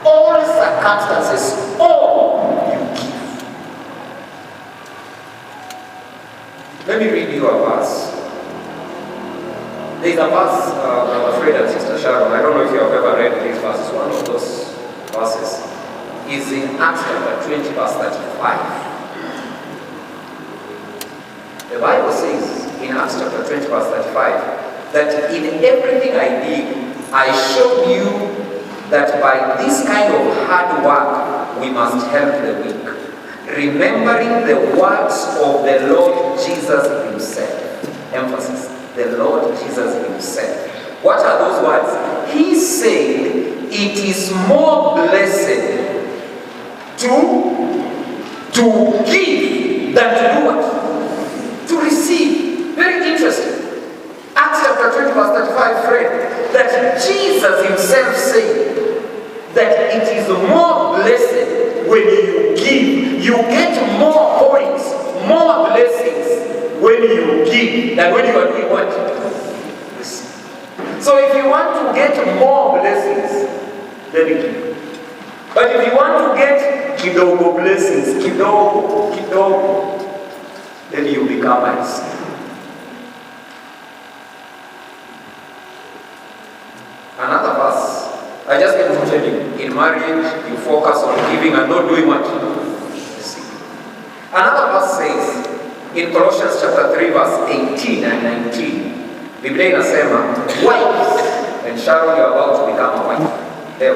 All circumstances, all you give. Let me read you a verse. There is a verse, Brother Fred and Sister Sharon. I don't know if you have ever read these verses. One of those verses is in Acts chapter 20, verse 35. The Bible says in Acts chapter 20, verse 35, that in everything I did, I showed you that by this kind of hard work, we must help the weak, remembering the words of the Lord Jesus himself. Emphasis, the Lord Jesus himself. What are those words? He said, it is more blessed to give than to do what? To receive. Very interesting. Acts chapter 20, verse 35, Fred, that Jesus himself said that it is more blessed when you give. You get more points, more blessings when you give than when you are doing what? Receive. So if you want to get more blessings, then give. But if you want to get kidogo blessings, kidogo, kidogo, then you become a receiver. Another verse, I just came to tell you, in marriage, you focus on giving and not doing what? Receiving. Another verse says, in Colossians chapter 3, verse 18 and 19, Biblia inasema, wives, and Sharon, you are about to become a wife. Leo,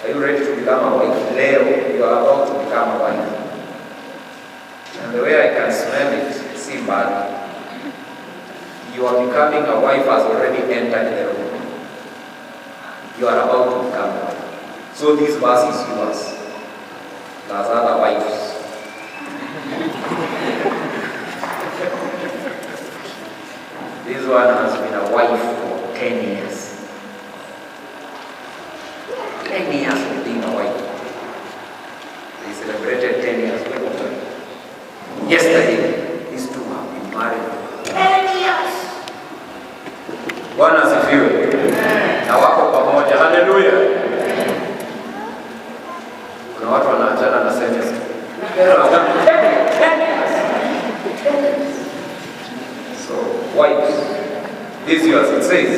are you ready to become a wife? Leo, you are about to become a wife. And the way I can smell it, see bad. You are becoming a wife has already entered the room. You are about to become a wife. So this verse is yours. There's other wives. This one has been a wife for 10 years. 10 years of being a wife. They celebrated 10 years. Yesterday, these two have been married for 10 years. Bwana asifiwe. Na wako pamoja. Haleluya. Kuna watu wanaachana na sentence. 10 years. So, wives, this yours, it says,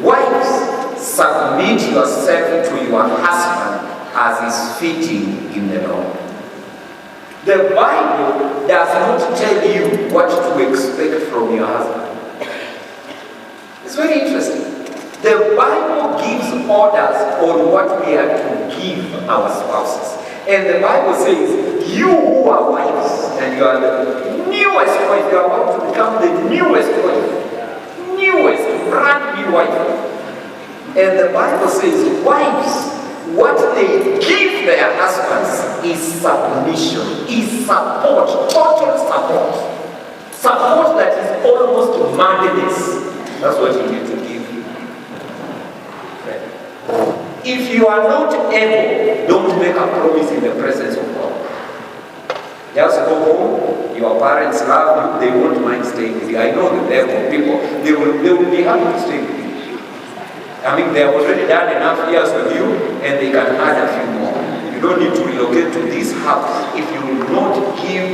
wives, submit yourself to your husband as is fitting in the Lord. The Bible does not tell you what to expect from your husband. It's very interesting. The Bible gives orders on what we are to give our spouses. And the Bible says, you who are wives, and you are the newest wife, you are about to become the newest wife. Newest brand new wife. And the Bible says, wives, what they give their husbands is submission, is support, total support. Support that is almost madness. That's what you need to give. If you are not able, don't make a promise in the presence of God. Just go home. Your parents love you. They won't mind staying with you. I know the level of people. They will be happy to stay with you. I mean, they have already done enough years with you, and they can add a few more. You don't need to relocate to this house if you will not give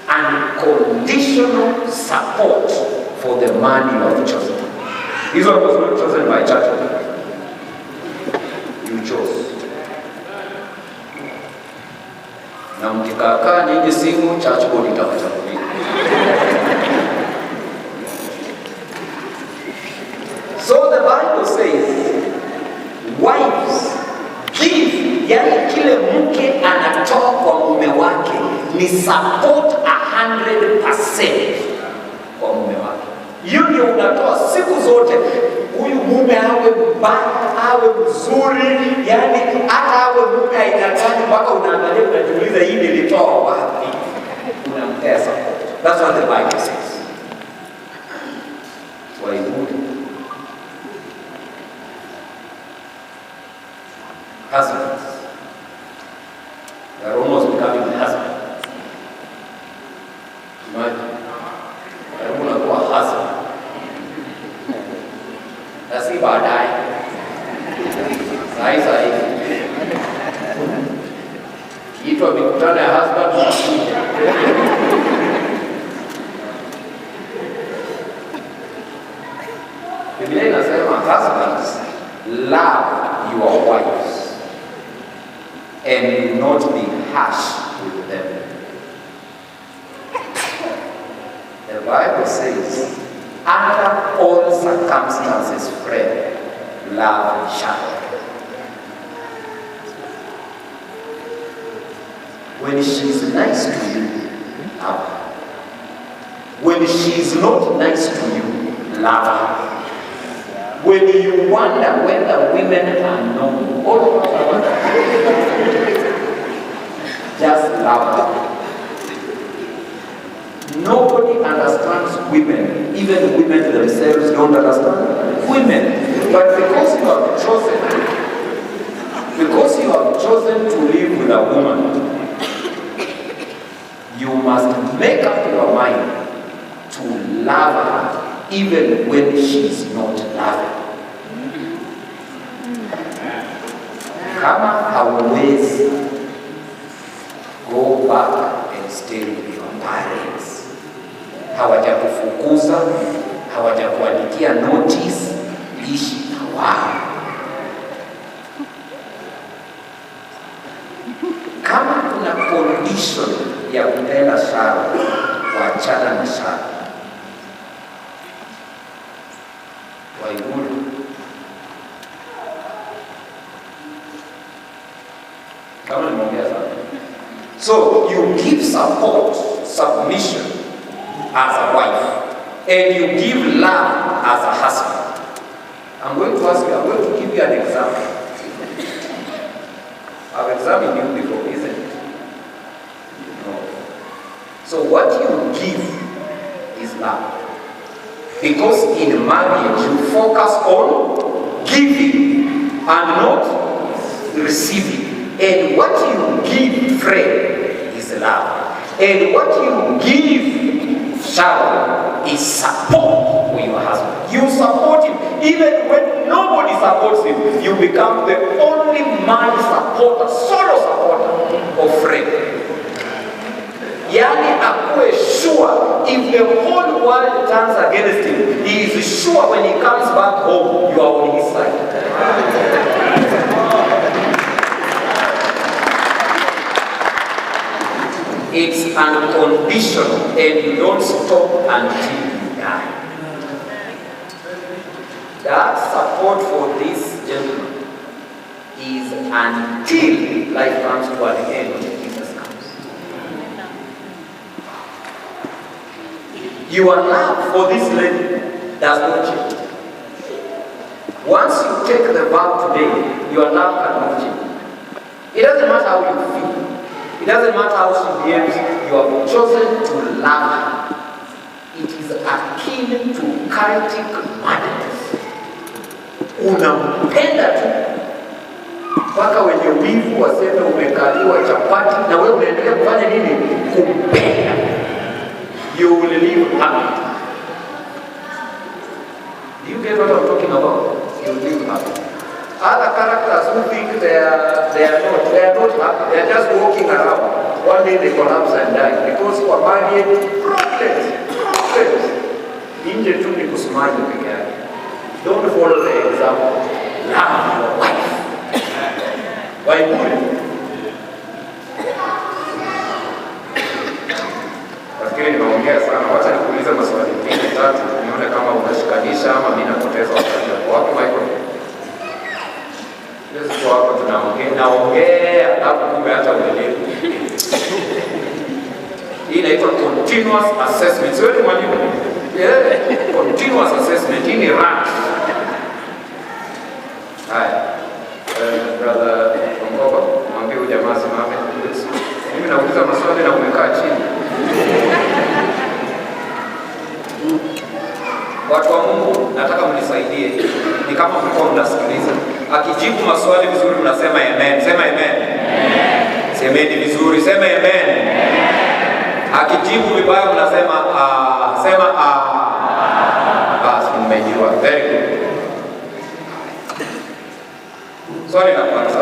unconditional support for the man you have chosen. This one was not chosen by church. You chose. Na mkikaakaa nyinyi simu, church board itawachagulia. So the Bible says, wives give, yani kile mke anatoa kwa mume wake ni support 100% kwa mume wake. Hiyo ndio unatoa siku zote. Huyu mume awe mbaya, awe mzuri, yani hata awe mume aina gani, mpaka unaangalia unajiuliza, hii nilitoa wapi? Unampea support. That's what the Bible says. Waiguru. Husbands. They are almost becoming husbands. Imagine. Karibu unakuwa husband. Na si baadaye. Sahi sahi. Kiitwa mikutano ya husband unakuja. Biblia inasema husbands, love your wives and do not be harsh with them. The Bible says, under all circumstances, friend, love each other. When she's nice to you, love her. When she's not nice to you, love her. When you wonder whether women are normal, all of us are wondering, just love her. Nobody understands women. Even women themselves don't understand women. But because you have chosen to live with a woman, you must make up your mind to love her even when she's not loving. Kama hauwezi, go back and stay with your parents. Hawajakufukuza, hawajakuandikia notice, ishi na wao. Kama kuna condition ya kupenda Sharon, wachana na Sharon. Waiguru. Kama nimeongea sana. So you give support, submission as a wife, and you give love as a husband. I'm going to ask you, I'm going to give you an example. I've examined you before, isn't it? No. So what you give is love. Because in marriage, you focus on giving and not receiving. And what you give, friend, is love. And what you give, Sharon, is support for your husband. You support him. Even when nobody supports him, you become the only man supporter, solo supporter of friend. Yani akuwe sure, if the whole world turns against him, he is sure when he comes back home, you are on his side. It's unconditional, and you don't stop until you die. That support for this gentleman is until life comes to an end and Jesus comes. Your love for this lady does not change. Once you take the vow today, your love cannot change. It doesn't matter how you feel. It doesn't matter how she behaves. You have chosen to love her. It is akin to cultic madness. Unampenda tu mpaka wenye wivu waseme umekaliwa chapati, na wewe unaendelea kufanya nini? Kumpenda. You will live happy. Do you get what I'm talking about? You will live happy. Other characters who think they are not happy. They are just walking around. One day they collapse and die because kwa marriage problems, problems. Nje tu ni kusmile peke yake. Don't follow the example. Love your wife. Waiburi. Nafikiri nimeongea sana. Wacha nikuulize maswali mbili tatu nione kama unashikanisha ama mimi napoteza wakati wako. Wapi microphone? Yesu kwa hapa tunaongea, naongea alafu kumbe hata uelewi. Hii inaitwa continuous assessment. Sio ni mwalimu? Yeah, continuous assessment. Hii ni rant. Haya. Brother Ongoba, mwambie huyu jamaa asimame. Mimi nauliza maswali na umekaa chini. Watu wa Mungu, nataka mnisaidie. Ni kama mlikuwa mnasikiliza. Akijibu maswali vizuri mnasema amen. Sema amen. Amen. Semeni vizuri, sema amen. Amen. Akijibu vibaya mnasema ah, sema ah. Basi mmejua. Very good. Swali la kwanza.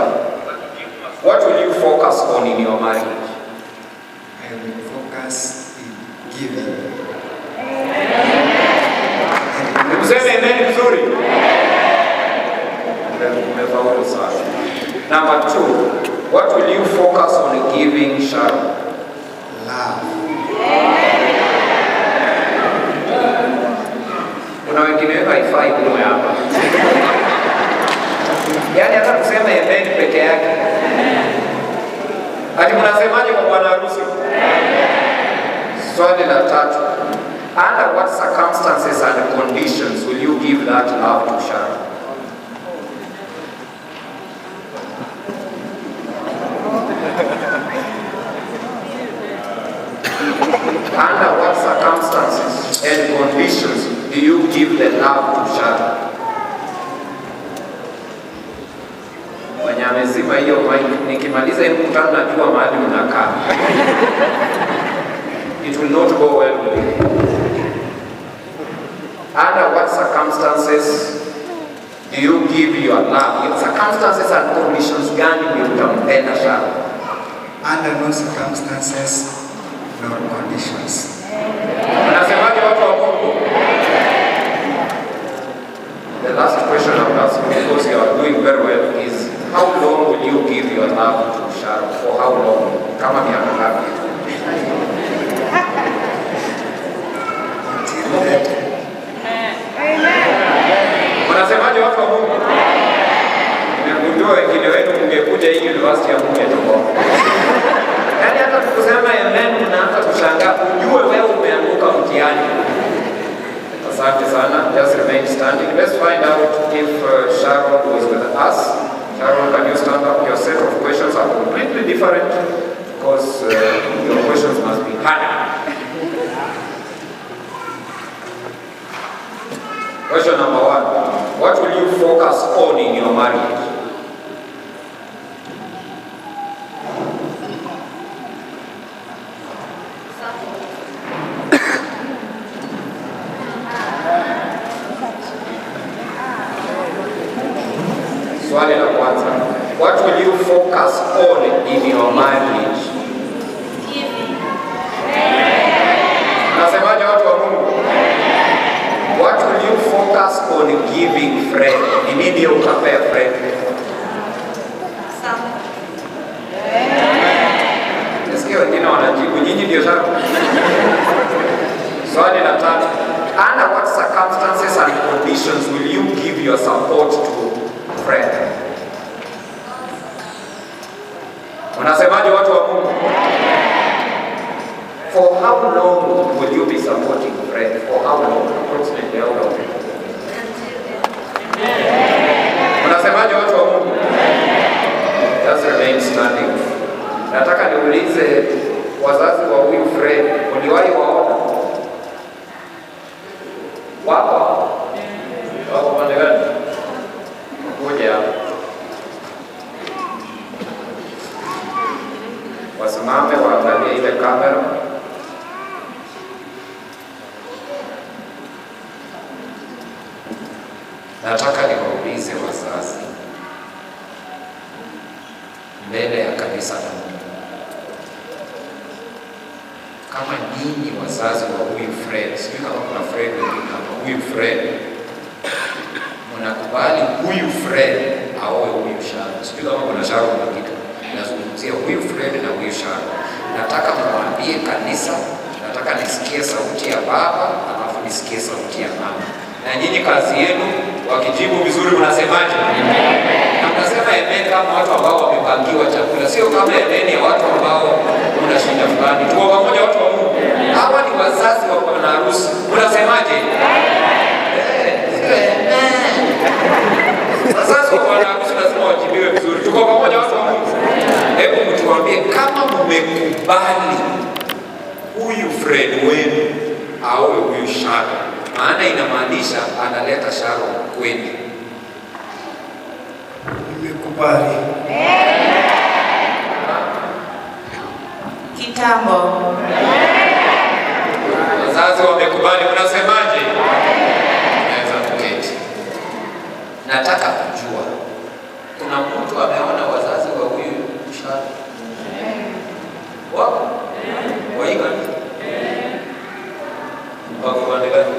What will you focus on in your marriage? I will focus in giving. Mseme amen vizuri. Umefaulu sana. Number 2, what will you focus on giving Sharon? Love. Kuna wengine wenu haifai kuwa hapa. Yaani hata kusema amen peke yake. Ati mnasemaje kwa bwana harusi? Swali la tatu. Under what circumstances and conditions will you give that love to Sharon? Under what circumstances and conditions do you give the love to Sharon? Mwenye amezima hiyo mic, nikimaliza hii mkutano najua mahali mnakaa. It will not go well with you. Under what circumstances do you give your love? In circumstances and conditions gani ndio utampenda Sharon? Under no circumstances nor conditions. Unasemaje watu wa Mungu? The last question I will ask you, because you are doing very well, is how long will you give your love to Sharon? For how long? Kama miaka ngapi? Until death. Unasemaje watu wa Mungu? Nimegundua wengine wenu mngekuja hii university ya Mungu yatoka. Yaani hata tukusema amen unaanza kushangaa, ujue wewe umeanguka mtihani. Asante sana. Just remain standing. Let's find out if Sharon was with us. Sharon, can you stand up? Your set of questions are completely different because your questions must be harder. Question number 1. What will you focus on in your marriage? Swali la kwanza. What will you focus on in your marriage? Giving. Nasemaje watu wa Mungu? What will you focus on giving friend? Ni nini utapea friend? Nasikia wengine wanajibu, nyinyi ndio sasa. Swali la tatu. Under what circumstances and conditions will you give your support to friend? Unasemaje watu wa Mungu? For how long will you be supporting friend? For how long? Approximately how long? remain standing. Nataka niulize wazazi wa huyu Fred, uliwahi waona? Wako? Wako pande gani? Kuja hapa. Wasimame waangalie ile kamera. Nataka niwaulize wazazi mbele ya kanisa la Mungu, kama nyinyi wazazi wa huyu Fred, sijui kama kuna Fred wengine hapa, huyu Fred, mnakubali huyu Fred aoe huyu Sharon? Sijui kama kuna Sharon mwingine. Nazungumzia huyu Fred na huyu Sharon. Nataka mwambie kanisa, nataka nisikie sauti ya baba, alafu nisikie sauti ya mama. Na nyinyi kazi yenu, wakijibu vizuri mnasemaje? Na mnasema amen kama watu ambao wamepangiwa chakula, sio kama amen ya watu ambao mna shida fulani. Tuko pamoja watu wa Mungu. Hawa ni wazazi wa bwana harusi. Mnasemaje? Sio amen. Wazazi wa bwana harusi lazima wajibiwe vizuri. Tuko pamoja watu wa Mungu. Hebu mtuambie kama mmekubali huyu Fred wenu aoe huyu Sharon, maana inamaanisha analeta Sharon kwenu. Nimekubali. Kitambo. Wazazi wamekubali, mnasemaje? Naweza kuketi. Nataka kujua kuna mtu ameona wazazi wa huyu Sharon? Wako? Wa hii kanisa? Wako pande gani?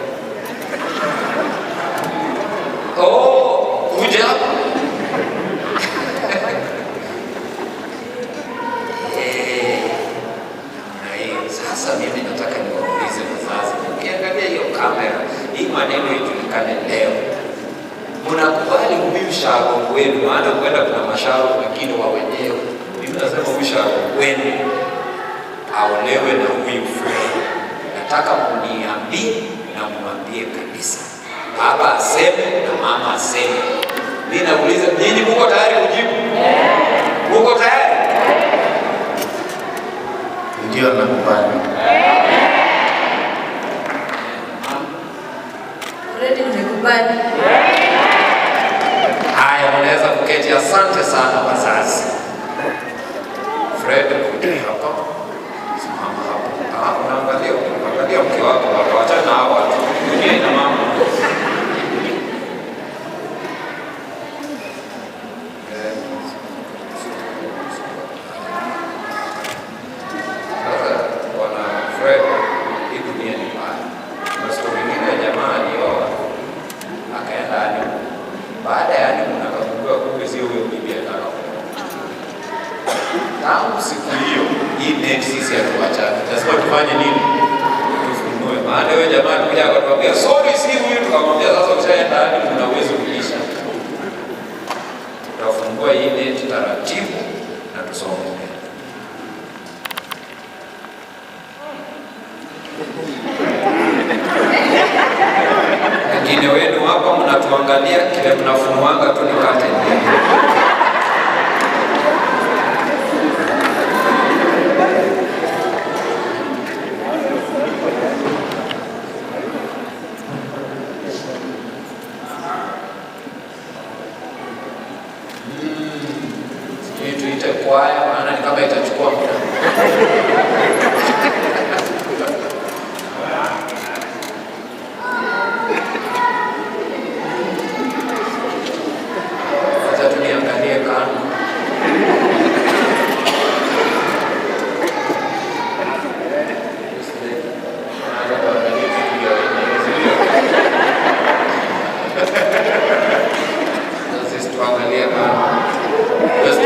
Oh, kuja hapa. Namna hiyo. Sasa mimi nataka niwaulize wazazi, ukiangalia hiyo kamera, hii maneno ijulikane leo, mnakubali huyu Sharon wenu? Maana kwenda kuna masharo wengine wa wenyewe. Mimi nasema huyu Sharon wenu aolewe na huyu Fred. Nataka muniambie na muambie kabisa, baba aseme na mama aseme. Mimi nauliza, nyinyi mko tayari kujibu? Mko tayari? Ndio, nakubali. Already nimekubali. Haya, mnaweza kuketi. Asante sana wazazi. Fred, kuja hapa, simama hapo. Unaangalia, unaangalia mke wako hapa. Achana na hawa watu. Dunia ina mambo. Sasa bwana Fred, hii dunia ni mbaya. Na story nyingine ya jamaa alioa akaenda honeymoon. Baada ya honeymoon akagundua kumbe sio huyo bibi anataka kuoa. Tangu siku hiyo hii net sisi hatuachani. Lazima tufanye nini? Tufungue. Maana huyo jamaa alikuja akatuambia sorry, si huyu. Tukamwambia sasa ushaenda honeymoon na uwezo kulisha. Tutafungua hii net taratibu na tusonge mbele. Wengine wenu hapa mnatuangalia kile mnafunuanga tu ni curtain. Sijui tuite kwaya, maana ni kama itachukua muda. Acha tu niangalie kando. Naanza kuangalia vitu vya wenyewe, si ndio? Sasa sisi tuangalie kando. Just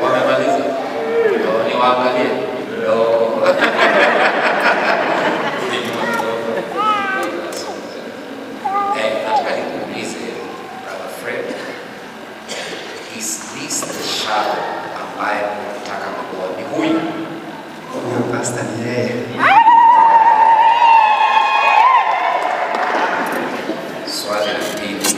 wamemaliza. Oh, niwaangalie. Oh. Rudi nyuma kidogo. Nataka nikuulize Brother Fred, is this the Sharon ambaye unataka kuoa? Ni huyu? Huyo pastor ni yeye. Swali la pili,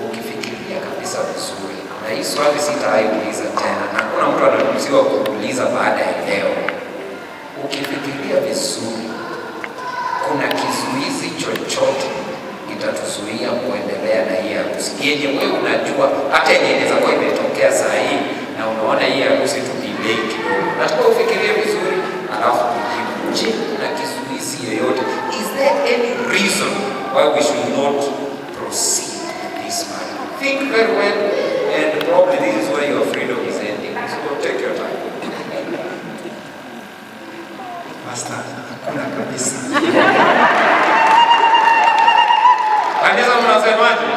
ukifikiria kabisa vizuri, na hii Swali sitaiuliza tena, na hakuna mtu anaruhusiwa kuuliza baada ya leo. Ukifikiria vizuri, kuna kizuizi chochote itatuzuia kuendelea na hii harusi yenye wewe unajua, hata yenye inaweza kuwa imetokea saa hii na unaona hii harusi tu delay kidogo? Nataka ufikirie vizuri, alafu ujibu. Je, kuna kizuizi yoyote? Is there any reason why we should not proceed with this marriage? Think very well, and probably this is where your freedom is ending. So take your time. Pastor, hakuna kabisa. Kanisa, mnasemaje?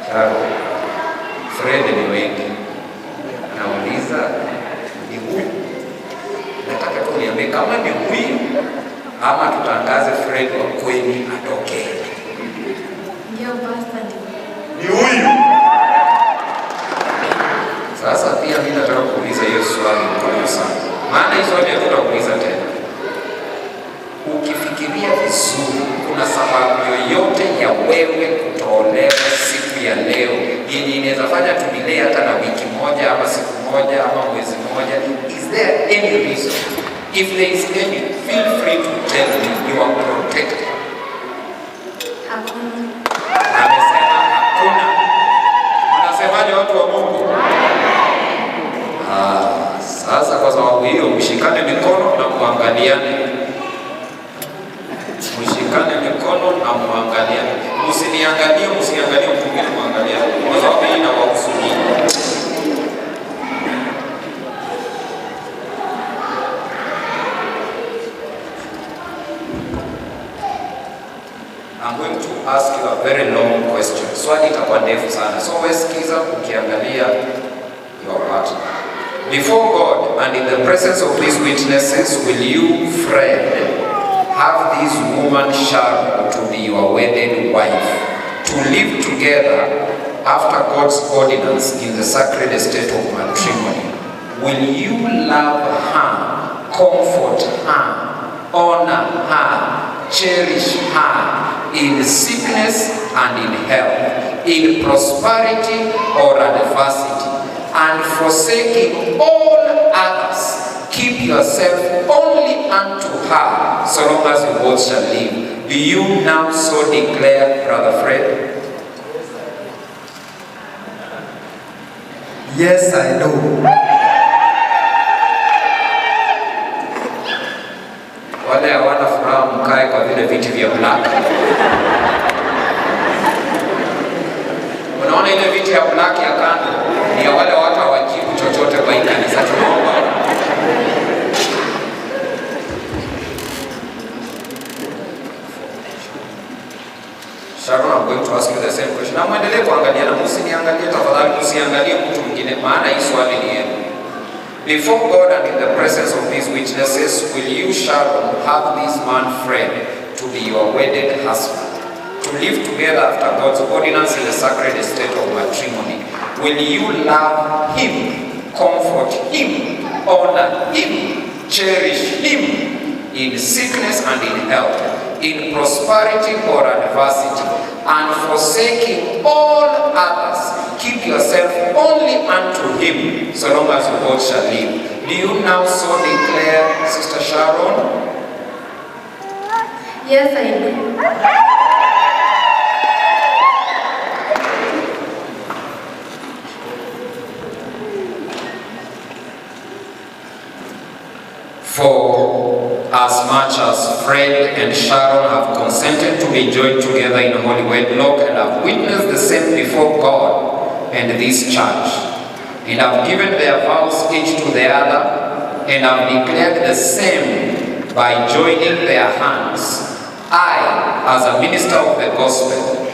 Charo, Fred ni wengi. Nauliza, ni huyu? Nataka tu niambie kama ni huyu ama tutangaze Fred wa kweli atokee. Ndio, Pastor, ni Ni huyu. Sasa pia mimi nataka kuuliza hiyo swali muhimu sana, maana hii swali hatutakuuliza tena. Ukifikiria vizuri, kuna sababu yoyote ya wewe kutoolewa siku ya leo yenye inaweza fanya tudelay hata na wiki moja ama siku moja ama mwezi moja? Is there any reason? If there is any, feel free to tell me. You are protected. Hakuna. Amesema hakuna. Mnasemaje, watu wa Mungu? Ah, sasa kwa sababu hiyo mshikane mikono na muangaliane. Mshikane mikono na muangaliane. Msiniangalie, msiangalie mtu mwingine, muangaliane. Kwa sababu hii inawahusu nyinyi. I'm going to ask you a very long question. Swali itakuwa ndefu sana. So wewe sikiza ukiangalia your partner. Before God and in the presence of these witnesses, will you, Fred, have this woman Sharon to be your wedded wife, to live together after God's ordinance in the sacred estate of matrimony? Will you love her, comfort her, honor her, cherish her in sickness and in health, in prosperity or adversity, and forsaking all others, keep yourself only unto her, so long as you both shall live? Do you now so declare, Brother Fred? Yes, I do. Wale hawana furaha mkae kwa vile viti vya black. Unaona ile viti ya black ya kando ni ya wale watu hawajibu chochote kwa hii kanisa. Tunaomba. Sharon, I'm going to ask you the same question. Na muendelee kuangaliana, msiniangalie tafadhali, msiangalie mtu mwingine, maana hii swali ni yenu. Before God and in the presence of these witnesses, will you, Sharon, have this man Fred to be your wedded husband, to live together after God's ordinance in the sacred estate of matrimony? Will you love him, comfort him, honor him, cherish him in sickness and in health, in prosperity or adversity, and forsaking all others, keep yourself only unto him, so long as you both shall live? Do you now so declare, Sister Sharon? Yes, I do. For as much as Fred and Sharon have consented to be joined together in holy wedlock and have witnessed the same before God and this church, and have given their vows each to the other, and have declared the same by joining their hands, I, as a minister of the gospel,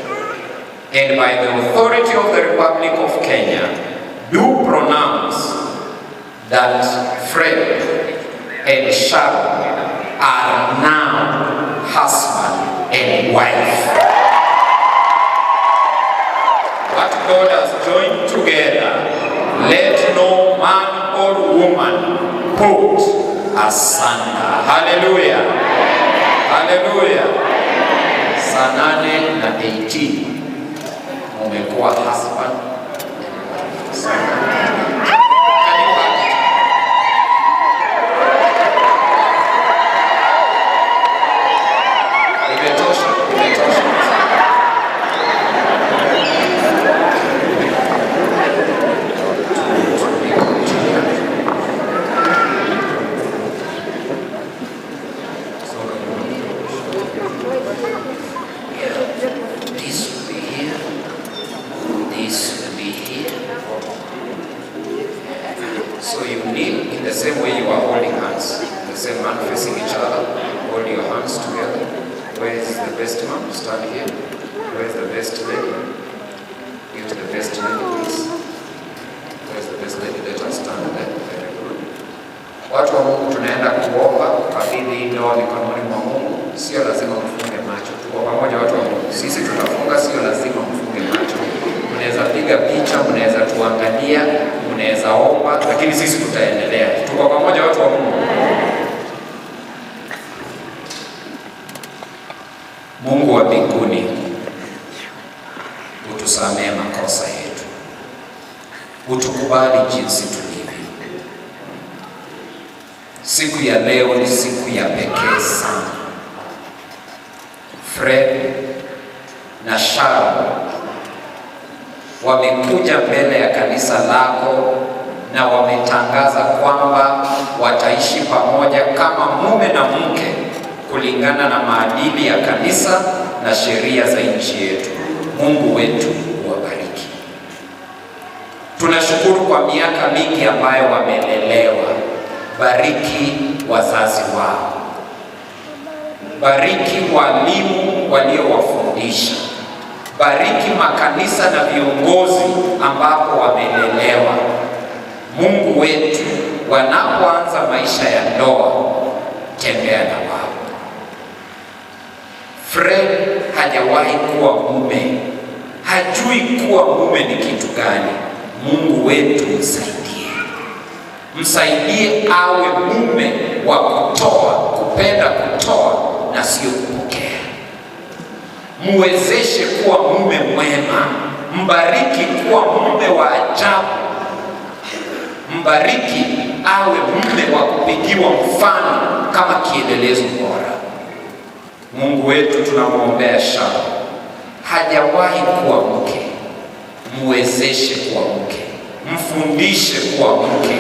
and by the authority of the Republic of Kenya, do pronounce that Fred and Sharon are now husband and wife. What God has joined together, let no man or woman put asunder. Hallelujah. Hallelujah. Saa 8 na 18 mumekuwa husband hii ndoa mikononi mwa Mungu. Sio lazima mfunge macho, tuko pamoja watu wa Mungu. Sisi tutafunga, sio lazima mfunge macho. Mnaweza piga picha, mnaweza tuangalia, mnaweza omba, lakini sisi tutaendelea. Tuko pamoja watu wa Mungu. Mungu wa mbinguni, utusamee makosa yetu, utukubali jinsi tulivyo. Siku ya leo ni siku ya pekee sana. Fred na Sharon wamekuja mbele ya kanisa lako na wametangaza kwamba wataishi pamoja kama mume na mke kulingana na maadili ya kanisa na sheria za nchi yetu. Mungu wetu uwabariki. Tunashukuru kwa miaka mingi ambayo wamelelewa. Bariki wazazi wao, bariki walimu waliowafundisha, bariki makanisa na viongozi ambapo wamelelewa. Mungu wetu, wanapoanza maisha ya ndoa, tembea na wao. Fred hajawahi kuwa mume, hajui kuwa mume ni kitu gani. Mungu wetu msaidie, msaidie awe mume wa kutoa, kupenda kutoa na sio kupokea. Muwezeshe kuwa mume mwema, mbariki kuwa mume wa ajabu, mbariki awe mume wa kupigiwa mfano kama kielelezo bora. Mungu wetu tunamwombea Sharon, hajawahi kuwa mke, muwezeshe kuwa mke, mfundishe kuwa mke.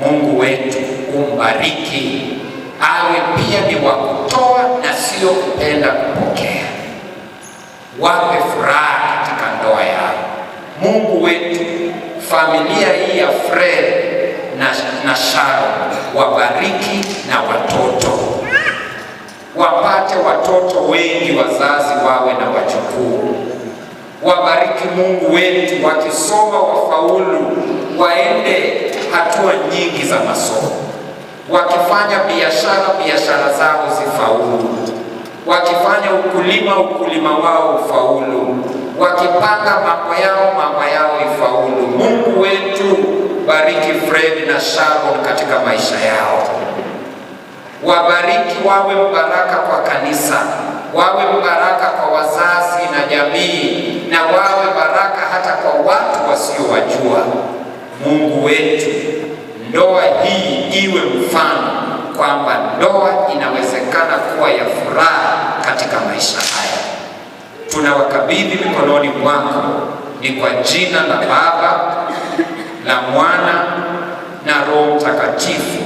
Mungu wetu umbariki, awe pia ni wa kutoa na sio kupenda kupokea. Wape furaha katika ndoa yao. Mungu wetu, familia hii ya Fred na Sharon wabariki na watoto, wapate watoto wengi, wazazi wawe na wajukuu. Wabariki Mungu wetu, wakisoma wafaulu, waende hatua nyingi za masomo, wakifanya biashara, biashara zao zifaulu, wakifanya ukulima, ukulima wao ufaulu, wakipanga mambo yao, mambo yao ifaulu. Mungu wetu, bariki Fred na Sharon katika maisha yao. Wabariki, wawe mbaraka kwa kanisa, wawe mbaraka kwa wazazi na jamii, na wawe baraka hata kwa watu wasiowajua. Mungu wetu, ndoa hii iwe mfano kwamba ndoa inawezekana kuwa ya furaha katika maisha haya. Tunawakabidhi mikononi mwako, ni kwa jina la Baba, la Mwana na Roho Mtakatifu.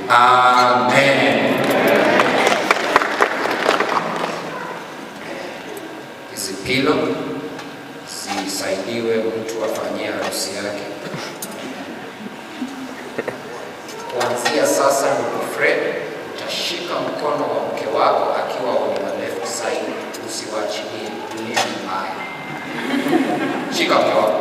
Amen. Hizi pilo zisaidiwe mtu afanyie harusi yake. Kuanzia sasa, ndugu Fred, utashika mkono wa mke wako akiwa on your left side, usiwachilie. Dunia ni mbaya. Shika mke wako.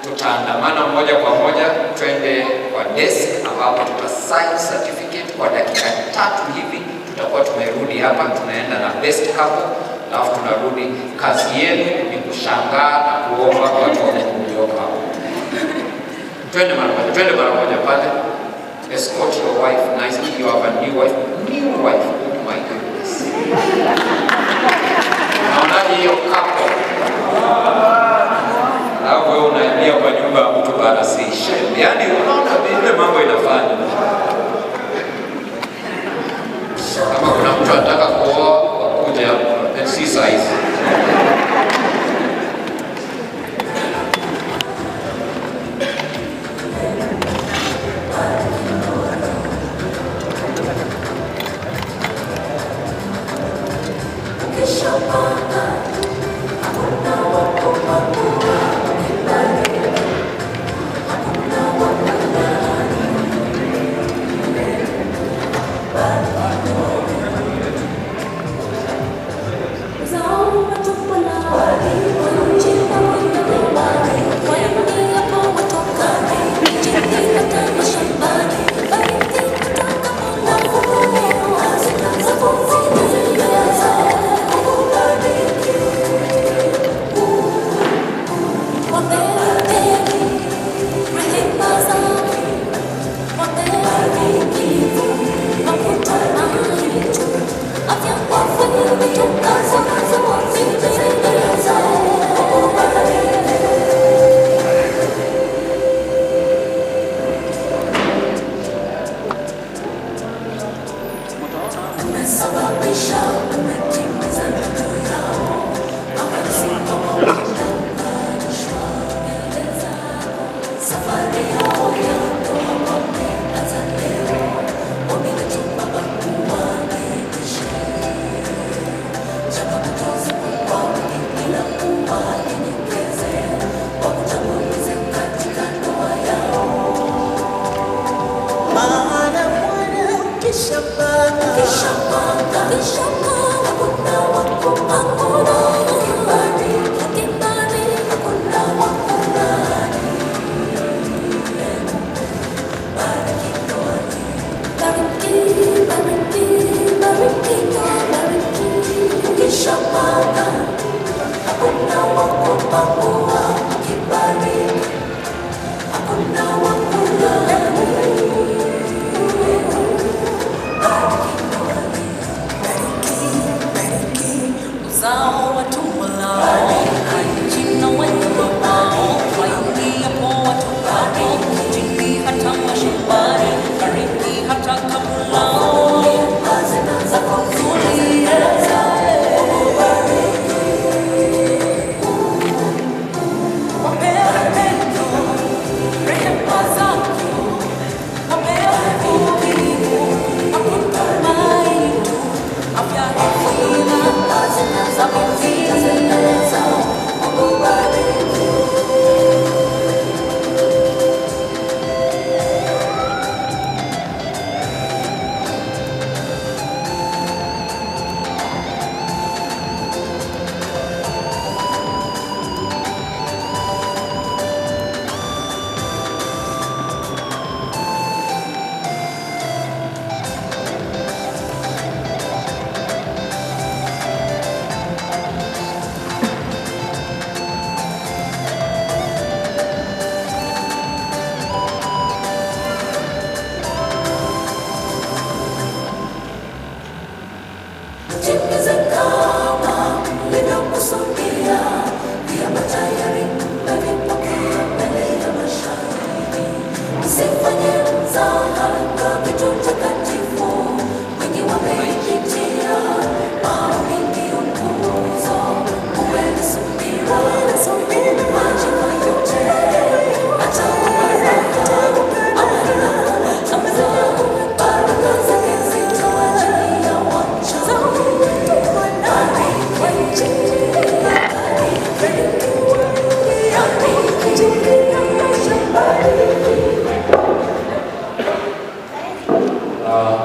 Tutaandamana moja kwa moja twende kwa desk ambapo tuta sign certificate kwa dakika 3 hivi, tutakuwa tumerudi hapa, tunaenda na best couple, alafu tunarudi. Kazi yenu ni kushangaa na kuomba watu wa Mungu mlioko hapo. Twende mara moja, twende mara moja pale. Escort your wife nicely. You have a new wife. New wife. Oh my goodness. Naonaje hiyo couple? Alafu wewe unaingia kwa nyumba ya mtu bana, si shame. Yaani unaona vile mambo inafanya. Kama kuna mtu anataka kuoa, wakuja hapa. Si size.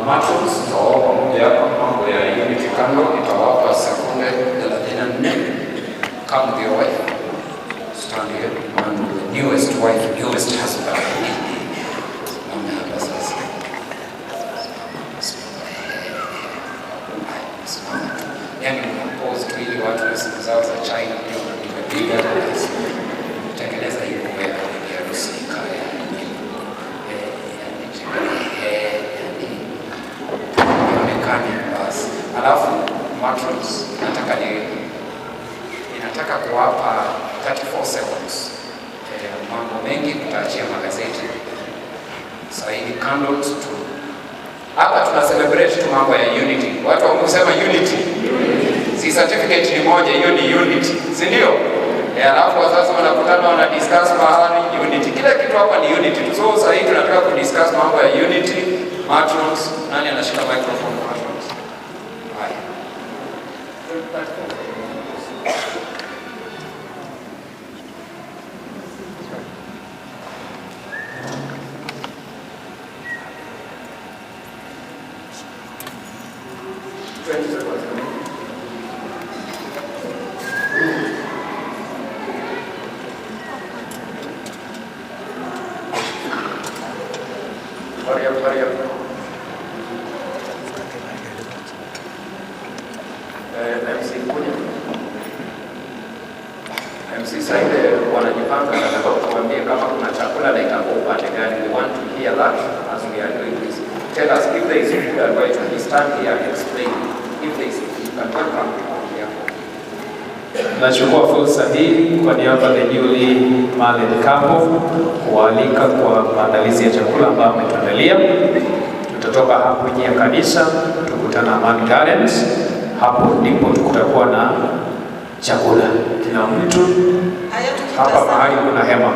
Matrons nitawapa moja hapa mambo ya unity kando, nitawapa sekunde 34. Come with your wife. Stand here. And the newest wife, newest husband. Simama hapa sasa. Simama, simama tu. Yaani mna pose tu ili watu na simu zao za China pia wanapiga piga. Tengeneza hiyo ya harusi ikae. Ionekane basi. Alafu matrons, ninataka kuwapa 34 seconds. Mambo mengi kutaachia magazeti. Sasa hivi candles tu. Hapa tuna celebrate tu mambo ya unity. Watu wakusema unity. Si certificate ni moja, hiyo ni unity. Si ndio? Alafu wazazi wanakutana wana discuss mahali unity. Kila kitu hapa ni unity. So sasa hivi tunataka ku discuss mambo ya unity. Matrons, nani anashika microphone matrons? Haya. Hurry up, hurry up. MC kuja. MC Saide wanajipanga, nataka kutuambia kama kuna chakula na itakuwa upande gani. We want to hear that as we are doing this. Tell us if there is food and why to stand here and explain. If there is food, you can welcome people here. Nachukua fursa hii kwa niaba ya the newly married couple kualika kwa maandalizi ya chakula ambayo ametuandalia. Tutatoka hapo nje ya kanisa tukutana Amani Gardens. Hapo ndipo tutakuwa na chakula. Kila mtu hapa mahali kuna hema.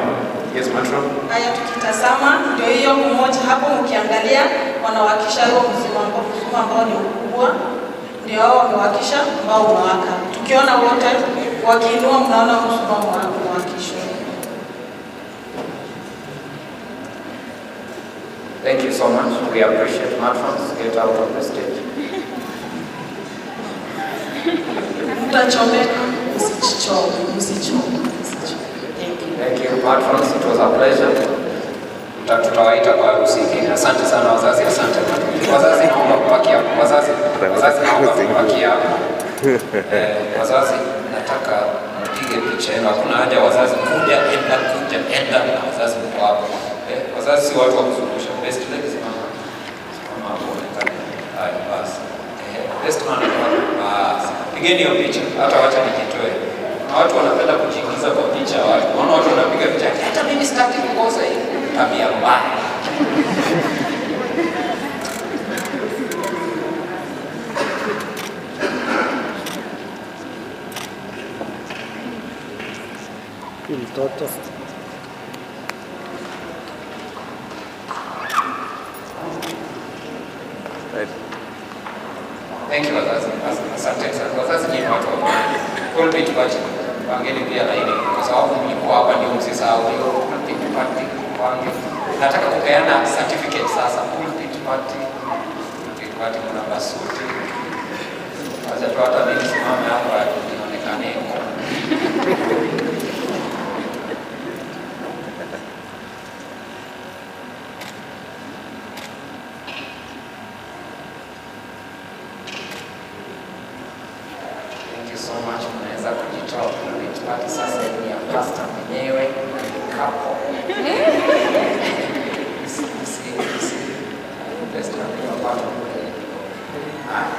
Yes, matron. Haya, tukitazama ndio hiyo mmoja hapo, mkiangalia wanawakisha huo mzima ambao ni mkubwa, ndio hao wamewakisha ambao unawaka. Tukiona wote wakiinua, mnaona mshumaa umewakishwa. Thank you so much. We appreciate matrons. Get out of the stage. Mtachomeka, msichome, msichome, msichome. Thank you. Thank you, matrons. It was a pleasure. Tutawaita kwa harusi ingine. Asante sana wazazi, asante. Wazazi naomba kubaki hapo. Wazazi naomba kubaki hapo. Wazazi nataka mpige picha yenu. Hakuna haja wazazi kuja enda kuja enda na wazazi mko hapo. Wazazi si watu wa kuzungusha. Best lady simama. Simama hapo onekane. Haya basi. Best man basi. Pigeni hiyo picha, hata wacha nijitoe. Na watu wanapenda kujiingiza kwa picha watu. Unaona watu wanapiga picha, hata mimi sitaki kukosa hii tabia mbaya. Mtoto. Thank you wazazi. Asante sana. Wazazi ni watu wa maana. Pulpit party. Pangeni pia laini kwa sababu mlikuwa hapa ndio msisahau hiyo pulpit party pange. Nataka kupeana certificate sasa. Pulpit party. Pulpit party kuna basuti. Wacha tu hata mimi simame hapa nionekane. Thank you so much. Mnaweza kujitoa pulpit party sasa ni ya pastor mwenyewe na ni couple. Best wapata kule. Haya.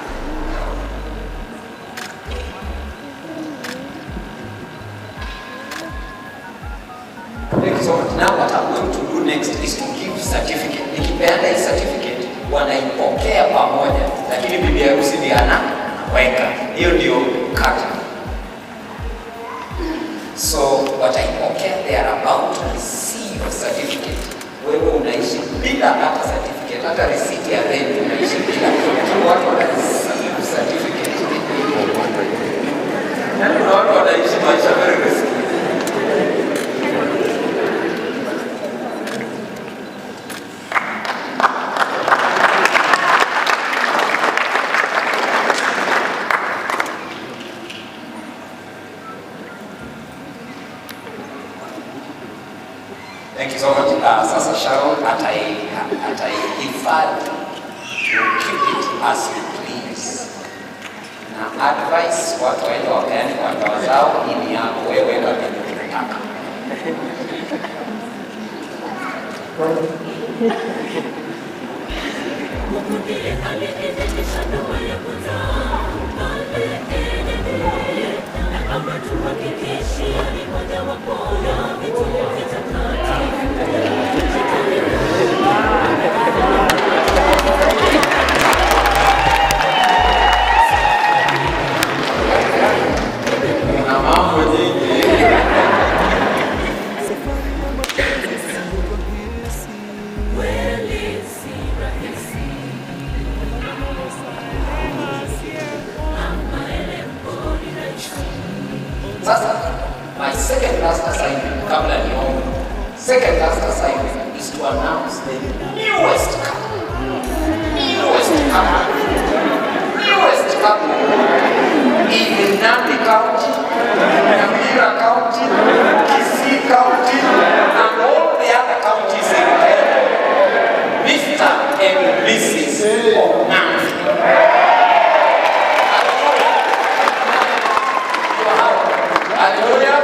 Thank you so much. Now what I'm going to do next is to give certificate. Nikipeana hii certificate wanaipokea pamoja, lakini bibi harusi ndiye anaweka. Hiyo ndio kata. So wataipokea, they are about to receive a certificate. Wewe unaishi bila hata certificate, hata receipt ya rent unaishi bila, lakini watu wana receive certificate. Yaani kuna watu wanaishi maisha very risky. Thank you so much. Sasa Sharon ataihifadhi. You keep it as you please. Na advice watu waende wapeane kwa ndoa zao, hii ni yako wewe, weka vile unataka. Kuna mambo nyingi. Sasa, my second last assignment, kabla niombe, second last assignment is to announce the newest couple. Newest couple. Newest couple in Nandi County, Nyamira County, Kisii County, and all the other counties in Kenya. Mr. and Mrs. Onyango. Haleluya.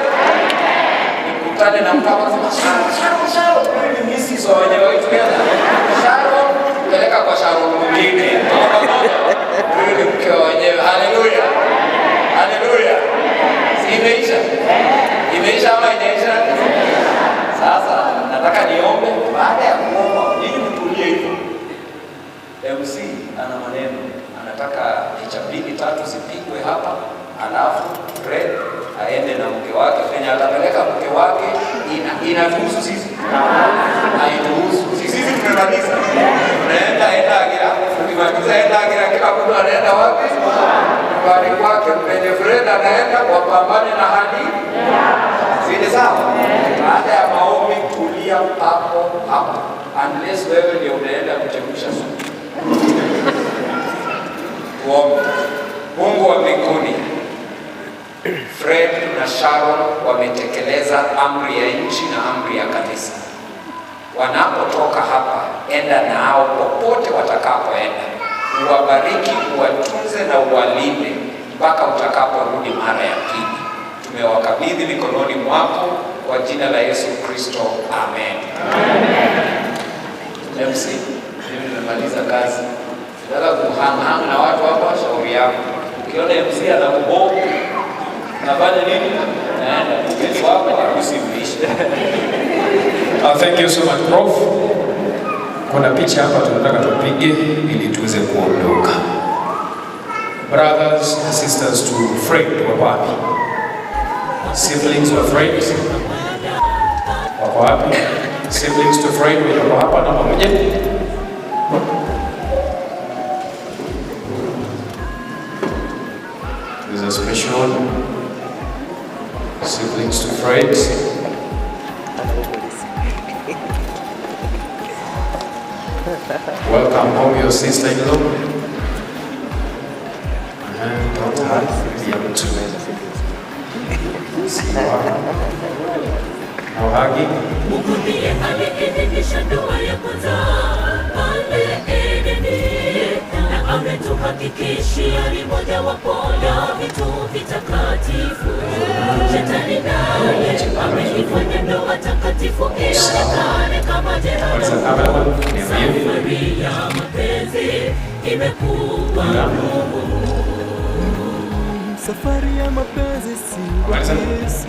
Nikutane na mtu hapa akasema Sharon, Sharon, Sharon. Huyu ni Mrs. wa wenyewe wetu together. Sharon, peleka kwa Sharon mwingine. Tuko pamoja. Huyu ni mke wa wenyewe. Haleluya. Haleluya. Si imeisha? Imeisha ama haijaisha? Sasa nataka niombe. Baada ya kuomba, nyinyi mtulie hivyo. MC ana maneno, anataka picha mbili tatu zipigwe hapa, alafu Fred aende na mke wake. Penye atapeleka mke wake inatuhusu sisi, haituhusu sisi. Sisi tumemaliza, tunaenda enda agira. Tukimaliza enda agira, kila mtu anaenda wapi? Nyumbani kwake. Penye Fred anaenda wapambane na hali zile, sawa. Baada ya maombi, tulia papo hapo, unless wewe ndio unaenda kuchemsha supu. Tuombe. Mungu wa mbinguni, Fred na Sharon wametekeleza amri ya nchi na amri ya kanisa. Wanapotoka hapa, enda nao popote watakapoenda, uwabariki, uwatunze na uwalinde mpaka utakaporudi mara ya pili. Tumewakabidhi mikononi mwako kwa jina la Yesu Kristo, amen. Amen. MC, mimi nimemaliza kazi. Nataka kuhang na watu hapa, shauri yako. Ukiona MC anakubomu, nafanya nini? Naenda mgeni wako, harusi imeisha. Thank you so much, Prof. Kuna picha hapa tunataka tupige ili tuweze kuondoka. Brothers and sisters to Fred wako wapi? Siblings wa Fred wako wapi? Siblings to Fred wako hapa na pamoja. There's a special one. Siblings to Fred. Welcome home your sister-in-law. Don't hug ya mtu. Si wako. No hugging. Mungu ndiye aliidhinisha ndoa ya kwanza pale Edeni, na ametuhakikishia ni mojawapo ya vitu vitakatifu. Shetani naye ameifanya ndoa takatifu ionekane kama jehanamu. Safari ya mapenzi imekuwa ngumu. Safari ya mapenzi si rahisi.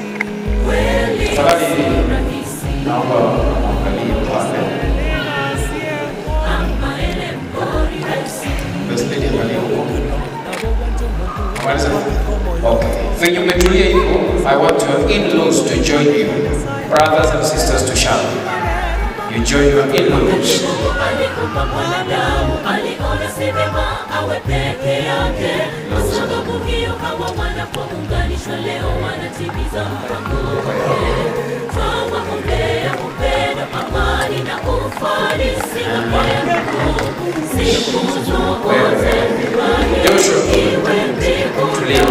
Kweli Tafadhali si rahisi. Naomba muangalie pale. First lady, angalia huko. Maliza. Okay. Venye umetulia hivyo, I want your in-laws to join you. Brothers and sisters to share. You join your in-laws. Aliumba mwanadamu, aliona si vyema awe peke yake. Kwa sababu hiyo hawa wanapounganishwa leo wanatimiza mpango wake. Twawaombea upendo, amani na ufanisi wake Mungu. Siku zote Joshua, iwe mbingu tulia.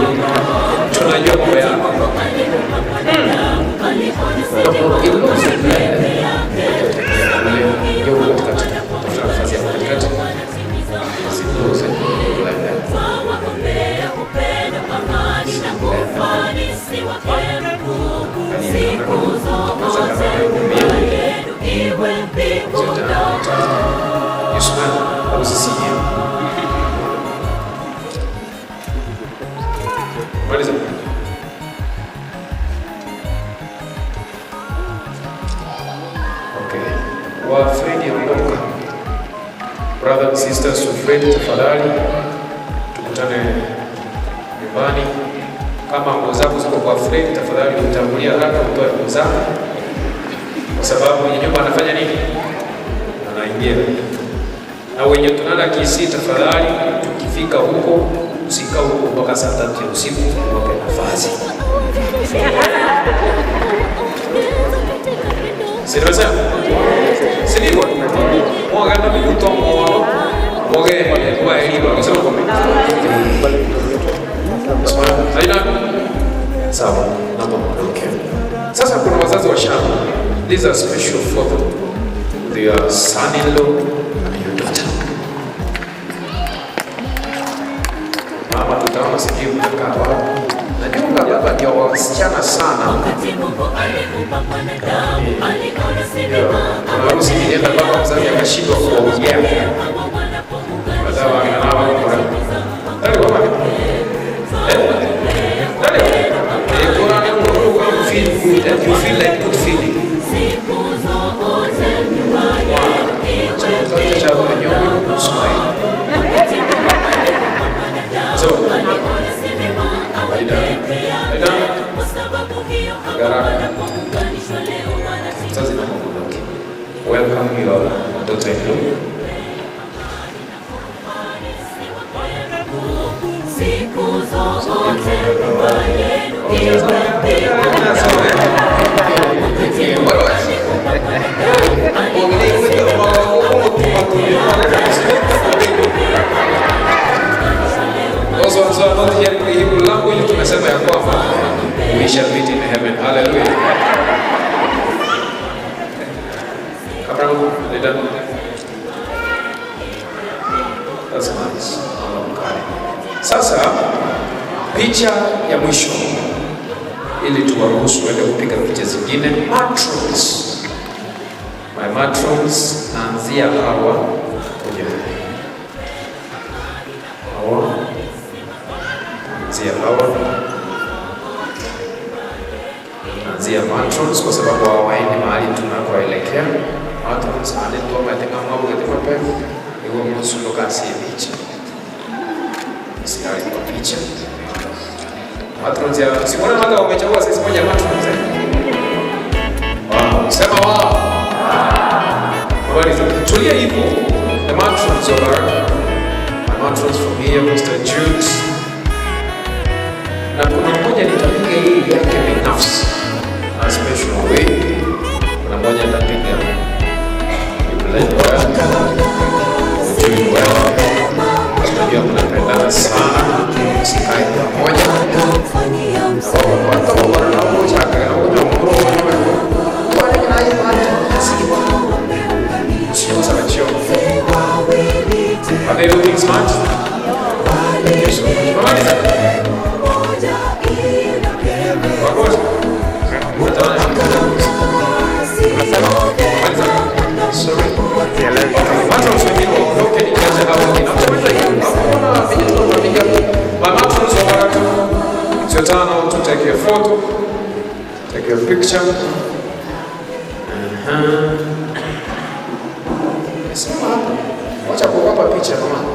Tunajua mambo yako. Aliumba mwanadamu, aliona si vyema awe peke yake. Njoo huko katikati. Tafuta nafasi yako katikati. Zikuze. Twawaombea upendo, amani na ufanisi wake Mungu. Siku zote nyumba yenu iwe mbingu ndogo. You smile. That was a senior. What is it? Okay. Wa Fred ondoka. Brother and sisters to Fred, tafadhali tukutane nyumbani. Kama nguo zako ziko kwa Fred, tafadhali utangulia haraka utoe nguo zako, kwa sababu mwenye nyumba anafanya nini? Anaingia. Na wenye tunaenda Kisii, tafadhali tukifika huko usikae huko mpaka saa 3 ya usiku, wape nafasi. Si nimesema? Si ndivyo? Mwagana miguto mwono moge kwa elimu akasema kwa mimi. Aina sawa, naomba muondoke. Sasa kuna wazazi wa shamba. These are special photo. Their son-in-law and your daughter. Mama, tutaona sijui mtakaa wapi. Najua baba ndio wasichana sana. Wakati Mungu aliumba mwanadamu, aliona si vyema Kuna harusi nilienda baba mzazi akashindwa kuongea. Baadaye wananawa kwa. Dale baba. Eh? Dale. Eh, kuna you feel good and you feel like good feeling. siku zote nyumba yenu iwe Cha nyuma smile. Wakati Mungu aliumba mwanadamu, So, aliona si vyema awe Aida. peke yake. Aida. Kwa sababu hiyo hawa Garaka. wanapounganishwa leo wanatimiza Mzazi naomba muondoke. Welcome your daughter-in-law. Siku zote nyumba yenu iwe mbingu ndogo. Wakati Mungu aliumba mwanadamu, aliona si vyema awe peke yake. Kwa sababu hiyo hawa wanapounganishwa leo Those ones who are not hearing the Hebrew language, tumesema ya kwamba we shall meet in heaven. Hallelujah. Abraham, they done? That's nice. Sasa picha ya mwisho ili tuwaruhusu waende kupiga picha zingine. Matrons, my matrons, naanzia hawa kuja hawa. Naanzia hawa, naanzia matrons kwa sababu hawaendi mahali tunakoelekea. Matrons anetwamaetengamabuketemape iwo musulokasiyebicha siyali kwa picha. Matrons ya sikuna hata wamechagua sisi moja matrons. Wow, sema wow. Habari za tulia hivyo. The matrons of our matrons from here, Mr. Jude. Na kuna mmoja nitapiga hii yake binafsi. A special way. Kuna mmoja nitapiga. You blend well. You well. Unajua mnapendana sana. Msikae pamoja. Are they looking smart? Thank you so much. Sorry. It's your turn now to take your photo, take your picture. Simama hapa. Wacha kuogopa picha mama.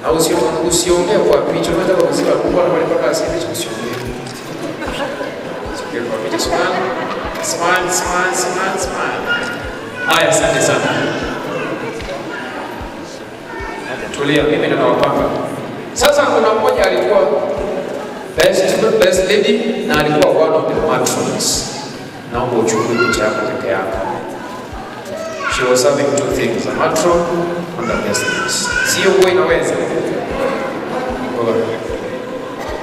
Na usiongee kwa picha, unaweza kuziba kubwa na mpaka asili usiongee. Usiongee kwa picha. Smile. Smile, smile, smile, smile. Haya, asante sana. Tulia, mimi ndo nawapanga. Sasa kuna mmoja alikuwa best lady na alikuwa one of the matrons. Naomba uchukue picha yako peke yako. She was having two things, a matron and a best lady. Sio kwa inaweza.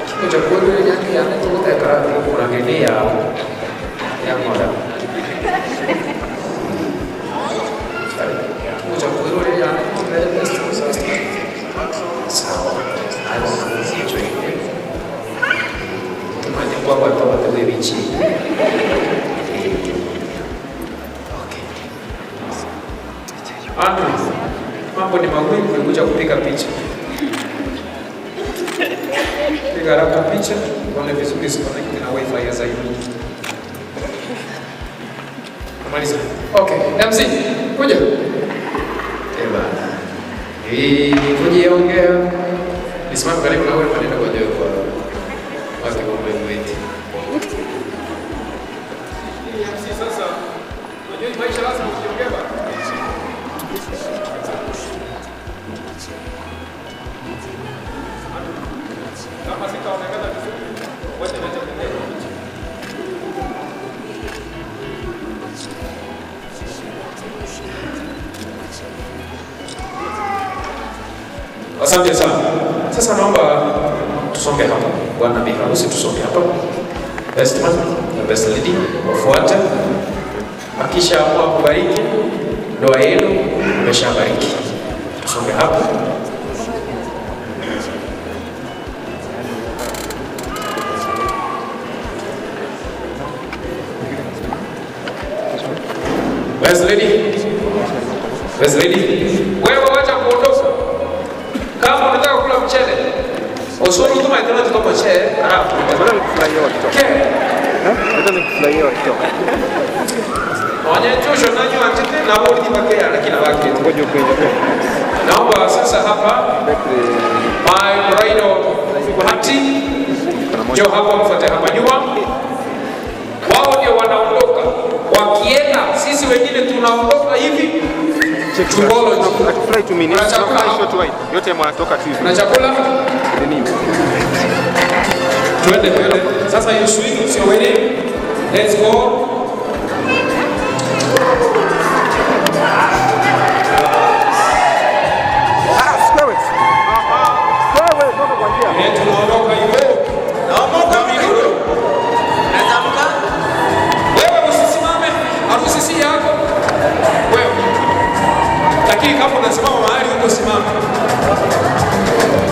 Kiko cha kweli yake anatoka karate kuna ngelea ya moda. Kiko cha kweli anatoka best matron. Sawa. Andrew, mambo ni mawili kulikuja kupiga picha. Piga haraka picha, uone vizuri usikonekti na wifi ya zaidi. Kumaliza. Okay, MC, kuja. Eh bana. Hii kujiongea. Nisimame karibu na wewe maneno kwa jeu kwa watu wa wetu. MC sasa, unajua maisha lazima ujiongee bana. Kama sitaonekana vizuri, wacha niache kupiga picha. Asante sana. Sasa naomba tusonge hapa. Bwana bi harusi tusonge hapa. Best man na best lady wafuate. Akisha amua kubariki ndoa yenu, umeshabariki. Tusonge hapa. Best lady. Best lady. Wewe wacha kuondoka. Kama unataka kula mchele, usoni kama itana tuko mchele, halafu okay. Nikufurahia wakitoka. Wanyachosho nanyo atete na wao ni lakini wake. Naomba sasa hapa my bridal party njoo hapa mfuate hapa nyuma. Wao ndio wanaondoka. Wakienda sisi wengine tunaondoka hivi. Fly to me. Short wide. Yote mwanatoka tu hivi. Na chakula? Twende twende. Sasa you swing it's your wedding. Let's go. Tunaondoka hivyo. Naondoka miguu. Natamka. Wewe usisimame, harusi si yako. Wewe. Lakini kama unasimama mahali huko simama.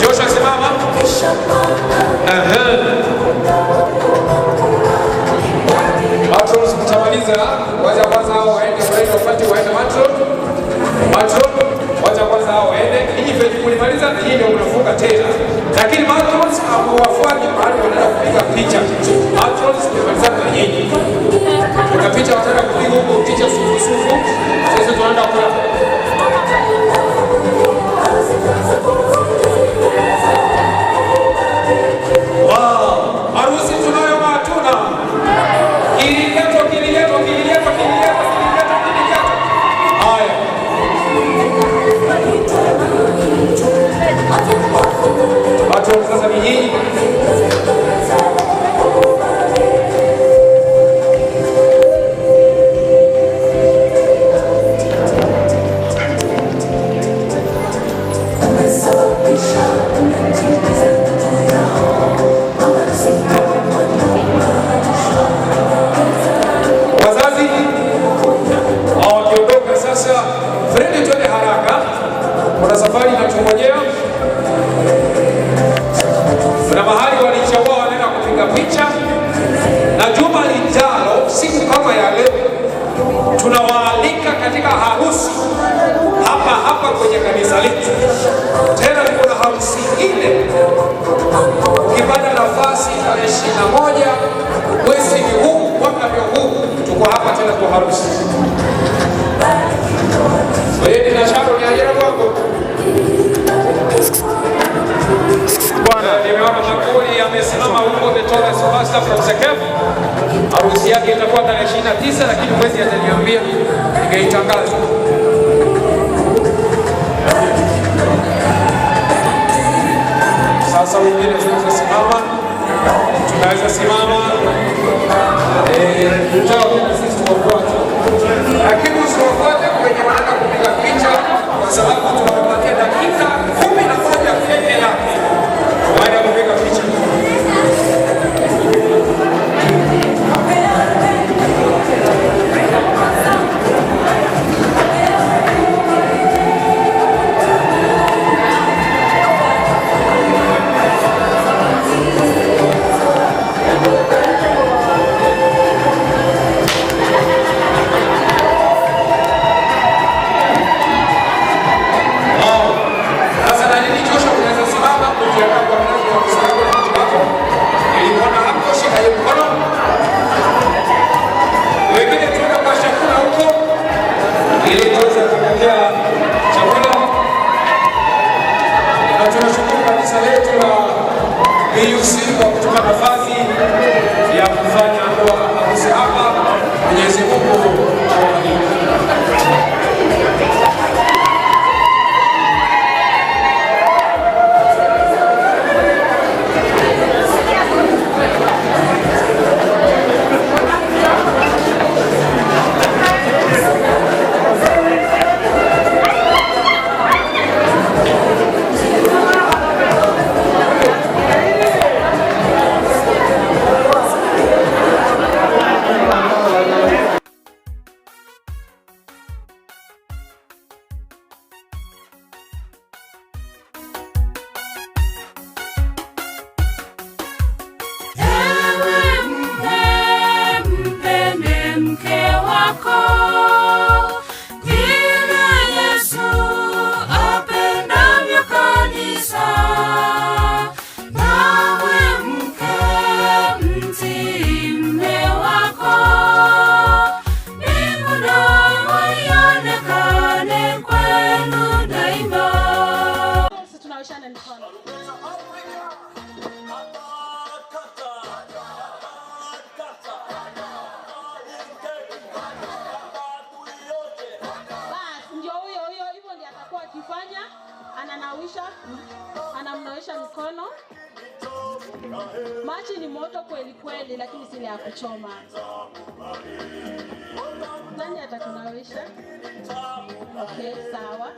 Joshua simama. Matrons mtamaliza, wacha kwanza hao waende bridal party waende matron. Matron, wacha kwanza hao waende. Ninyi Nyinyi venye mlimaliza na nyinyi ndio mnafunga tena. Lakini matrons hawafuati mahali wanaenda kupiga picha. Matrons tumemaliza na nyinyi. Kuna picha wataenda kupiga huko picha sufu sufu. Sisi tunaenda kula. Wow, harusi tunayo matuna. Kiligeto, kiligeto, kiligeto, kiligeto, kiligeto, kiligeto. Haya. Watu sasa ni nyinyi. Wazazi wakiondoka sasa, Fredi, twende haraka, kuna safari inatungojea. Kuna mahali walichagua wanaenda kupiga picha, na juma lijalo siku kama ya leo tunawaalika katika harusi hapa hapa kwenye kanisa letu. Tena kuna harusi ile, ukipata nafasi tarehe 21 mwezi huu mwaka huu, tuko hapa tena kwa harusi. Wewe na Sharo ni ajira kwako. Bwana, nimeona Makuli amesimama huko, the tallest pastor from Sekem. Harusi yake itakuwa tarehe 29, lakini mwezi ataniambia ningeitangaza. Sasa wengine tunaweza simama, tunaweza simama. Tutao sisi tuwafuate, lakini usiwafuate kwenye wanaenda kupiga picha, kwa sababu tunawapatia dakika 11 peke yake waenda kupiga picha. Sasa na nini Joshua, unaweza simama kujiandaa kwa minajili ya kusimama na mtu wako. Nilimuona hapo, shika hiyo mkono. Wengine tuenda kwa chakula huko ili tuweze kupokea chakula. Na tunashukuru kanisa letu la BUC kwa kutupa nafasi ya kufanya ndoa harusi hapa. Mwenyezi Mungu awabariki. Ewe mume, mpende mke wako vile Yesu apendavyo kanisa. Nawe mke, mtii mume wako, mbingu ndogo ionekane kwenu daima. Sisi tunawishana mikono. Bas, ndio huyo huyo, hivyo ndio atakuwa akifanya, ananawisha, anamnawisha mikono. Maji ni moto kweli kweli, lakini si ile ya kuchoma. Nani atakunawisha? Okay, sawa.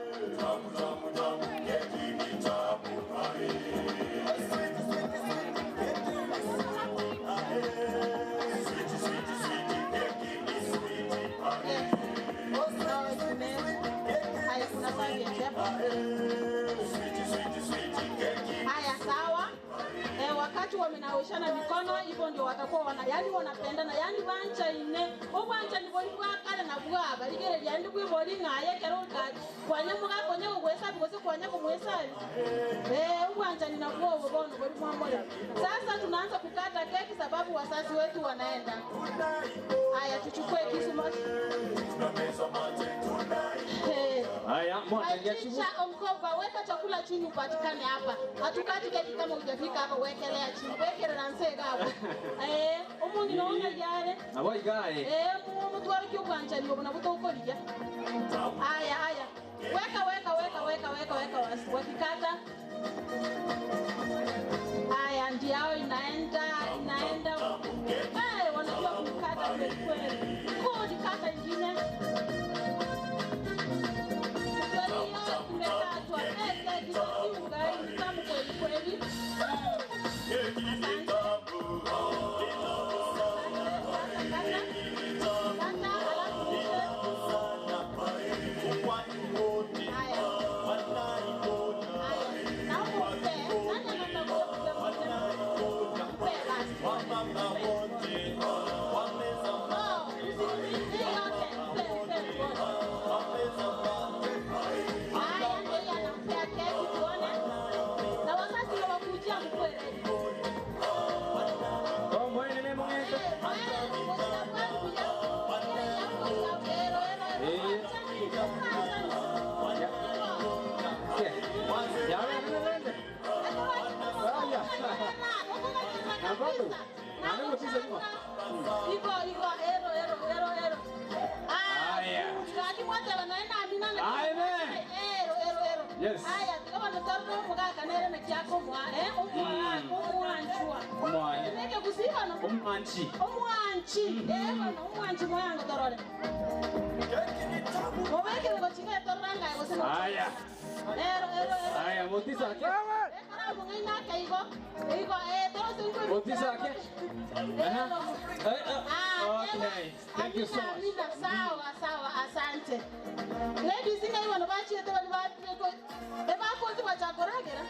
Haya, kuna serviette hapa. Haya, sawa. Wakati wamenawisha wanawishana mikono hivyo ndio watakuwa wana yani wanapendana yani bancha ine obwancha ni boli bwakale na bwaba ligere lyandi kwiboli ngaye kero kaji kwanya mukakonya kugwesabi kose kwanya kumwesabi ubwancha ni nabwo bono boli mwamole. Sasa tunaanza kukata keki sababu wasasi wetu wanaenda. Haya tuchukue kisu moja. Haya, mwatangia Omkova, weka chakula chini upatikane hapa. Hatukati keki kama hujafika hapa, wekelea chini. Wekelea nsega hapo. Omungi naona yale. Abo igae. Mtu wali kiubanja ni obona buto ukolija. Haya, haya. Weka weka weka weka weka weka wakikata. Haya ndio inaenda inaenda. Wanajua kukata kweli kweli. Kodi kata ingine. Imekatwa. Keki tamu kweli kweli. Asante. Yes. Haya, kama ndoto mugaka nere na kyako mwa omwanchwa. Neke kusiba no. Omwanchi. Omwanchi. Bano omwanchi mwangu torore. Obeke ngo chinga toranga ngo sino. Haya. Ero ero ero. Haya, motisa ake. Karabu ngina kaigo. Igo toro singo. Motisa ake. Okay. Thank you so much. Amina, sawa sawa, asante. Ladies, inga iwo bachi ete bali ba ebakozi bachakoragera.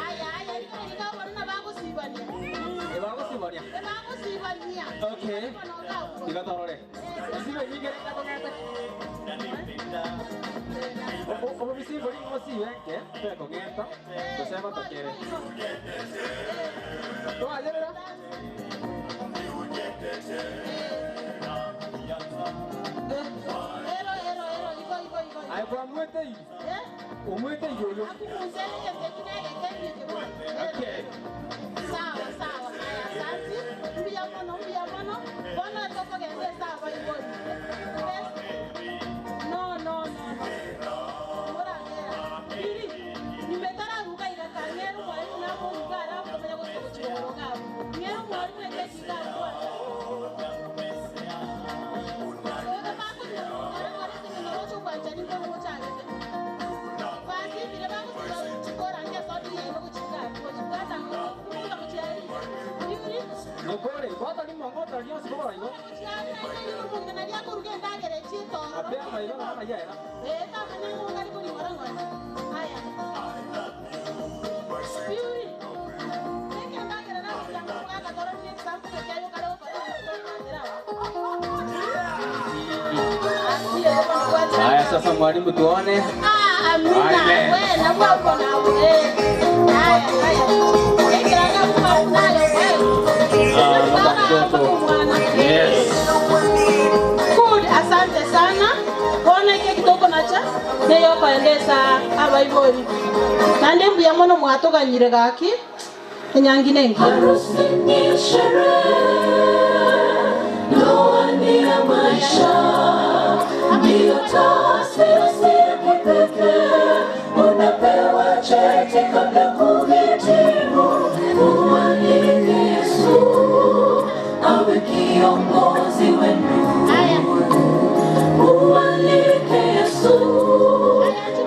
Aya aya inga bona bagusibania. Ebagusibania. Ebagusibania. Okay. Igatorore. Isibe yigere katongete. Obo bisi bori ngosi wenke, pekongeta. Kusema tokere. Toa jerera. Ero ero ero igo igo igo. Ay kwa mwete yi. Umwete yoyo. Akukunzele ngekinege kenye. Okay. Sawa sawa. Haya asante. Mbiya mono mbiya mono. Bona toko genze sawa igo. No no no no. Mora ngera. Biri nimetara ruka ikakangero kwa hiyo na mungu ara kumenya gosto ngabo. Ngero mwari mweke chigabo. Nokore, bata ni mongota ni osibora igo. Apea maigo na ya era. Ta manango ngari kuri morangona. Haya. Yuri. Neke ndagera na mutanga ka toro ni sampu ke ayo kale ko. Haya sasa mwalimu tuone. Amina. Wewe na uko na wewe. Haya haya. Ekiranga kunayo wewe. Yes. Good, asante sana. Bona keki kitoko nacha neyo kwaendesa abaibori. Nande mbuya mono mwatoganyire gaki enyangine ngi. Harusi ni sherehe, ndoa ni ya maisha. Ndiyo taswira si ya kipekee, unapewa cheti kabla kuhitimu. Mualike Yesu awe kiongozi wenu. Mualike Yesu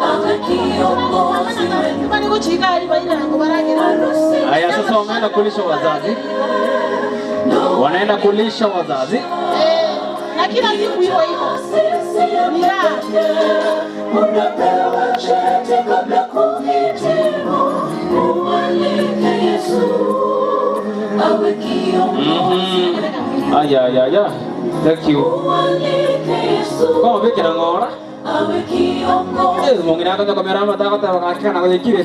awe kiongozi wenu. Haya sasa wameenda kulisha wazazi. Wanaenda kulisha wazazi. Na kila siku hiyo hiyo. Ni raha. Unapewa cheti kabla kuhitimu. Aya ya ya. Thank you. Kwa mbeke na ngora. Eh, mwingine akaja kamera mataka taka kana kile.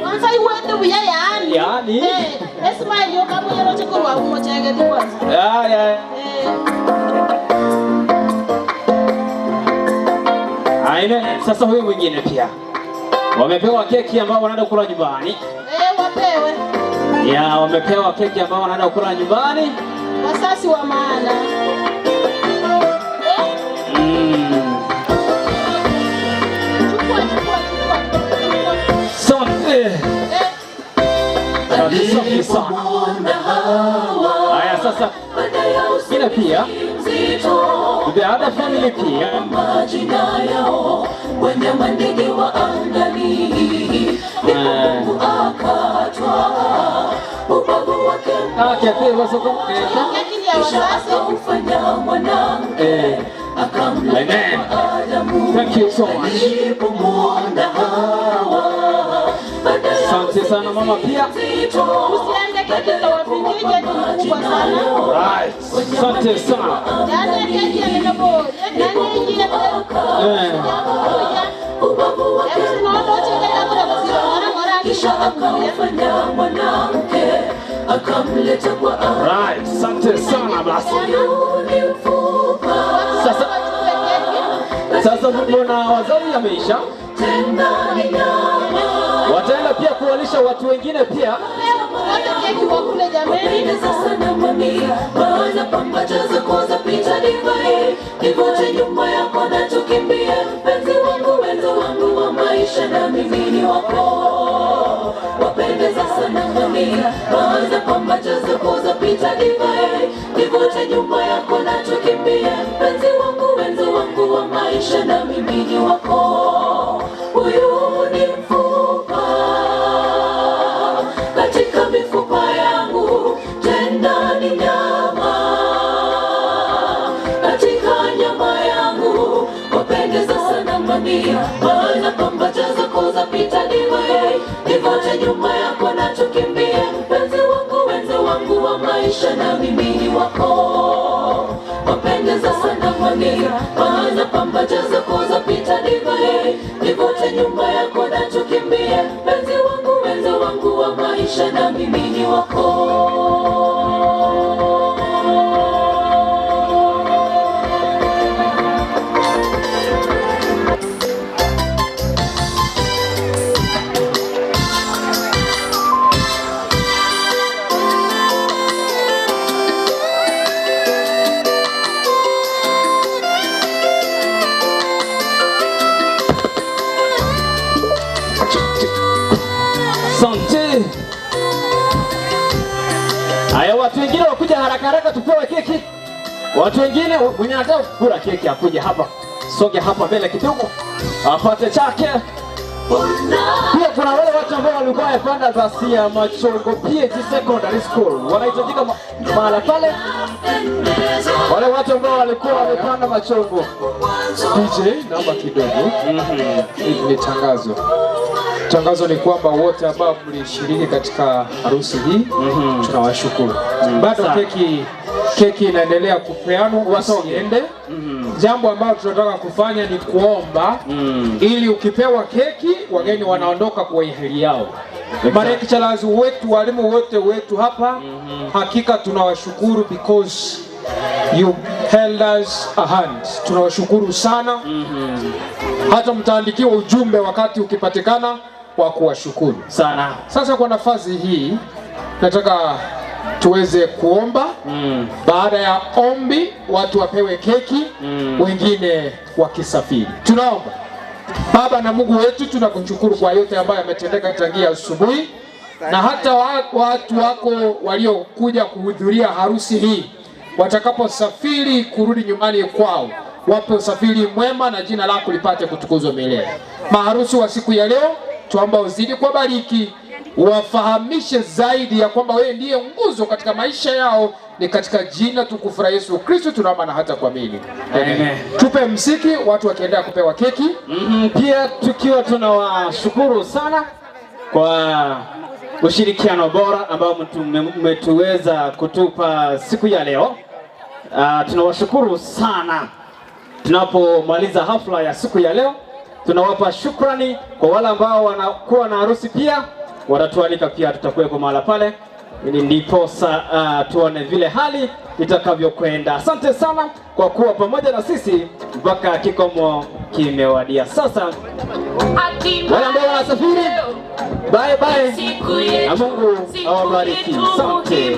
Kwanza iwende buya yani. Yani. Eh, esmile yo kama yero chikorwa umochege tu kwanza. Ya ya. Aine, sasa huyu mwingine pia. Wamepewa keki ambao wanaenda kula nyumbani. Eh, wapewe. Ya, wamepewa keki ambao wanaenda kula nyumbani. Wasasi wa maana. Chukua, chukua, chukua. Asante. Asante sana. Haya sasa. Ila pia the other family pia majina yao wanyama ndege wa angani, ndipo Mungu akatwaa ubavu wake kisha akaufanya mwanamke akamleta kwa Adamu. Thank you so much. Alipomuona Hawa Asante sana mama pia. Usiende keki za wafikije kubwa sana. Right. Asante sana. Yaani keki ya ndogo. Yaani ingine ubavu wake kisha akaufanya mwanamke akamleta kwa Adamu. Right. Asante sana basi. Sasa mbona wazazi yameisha? Wataenda pia kuwalisha watu wengine pia. Wote keki wakule jameni. Maana pambaja zako zapita divai, nivote nyuma yako na tukimbie. Mpenzi wangu, wenzo wangu wa maisha na mimi ni wako. Wapendeza sana mami, maana pambaja zako zapita divai, nivote nyuma yako na tukimbie. Mpenzi wangu, wenzo wangu wa maisha na mimi ni wako. Huyu ni mfupa katika mifupa yangu, tena ni nyama katika nyama yangu. Wapendeza sana mami, maana pambaja zako zapita divai, nivote nyuma yako na tukimbie. Mpenzi wangu, wenzo wangu wa maisha na mimi ni wako. Wapendeza sana mami, maana pambaja zako zapita divai, nivote nyuma yako na tukimbie. Mpenzi wangu, wenzo wangu wa maisha na mimi ni wako. Asante. Haya, watu wengine wakuja haraka haraka tupewe keki. Watu wengine mwenye anataka kula keki akuje hapa. Songe hapa mbele kidogo apate chake. Pia kuna wale watu ambao walikuwa wamepanda basi ya Machongo PH Secondary School. Wanahitajika mahala pale. Wale watu ambao walikuwa wamepanda Machongo. DJ, naomba kidogo. Hili ni tangazo. Tangazo ni kwamba wote ambao mlishiriki katika harusi hii tunawashukuru. Bado keki inaendelea kupeanwa, wasiende. Jambo ambalo tunataka kufanya ni kuomba ili ukipewa keki wageni wanaondoka kwa heri yao. Malecturers wetu, walimu wote wetu hapa, hakika tunawashukuru because you held us a hand. Tunawashukuru sana. Hata mtaandikiwa ujumbe wakati ukipatikana wa kuwashukuru sana. Sasa kwa nafasi hii nataka tuweze kuomba. Baada ya ombi watu wapewe keki, wengine wakisafiri. Tunaomba. Baba na Mungu wetu, tunakushukuru kwa yote ambayo yametendeka tangia asubuhi, na hata watu wako waliokuja kuhudhuria harusi hii watakaposafiri kurudi nyumbani kwao, wape usafiri mwema na jina lako lipate kutukuzwa milele. Maharusi wa siku ya leo, tuomba uzidi kuwabariki, wafahamishe zaidi ya kwamba wewe ndiye nguzo katika maisha yao. Ni katika jina tukufu la Yesu Kristo tunaomba na hata kuamini. Amen. Tupe mziki watu wakiendelea kupewa keki. Pia tukiwa tunawashukuru sana kwa ushirikiano bora ambao mmetuweza kutupa siku ya leo. Tunawashukuru sana. Tunapomaliza hafla ya siku ya leo, tunawapa shukrani kwa wale ambao wanakuwa na harusi pia, watatualika pia, tutakuwepo mahala pale ili ndiposa tuone vile hali itakavyokwenda. Asante sana kwa kuwa pamoja na sisi mpaka kikomo kimewadia. Sasa wale ambao wanasafiri, bye bye, na Mungu awabariki. Asante.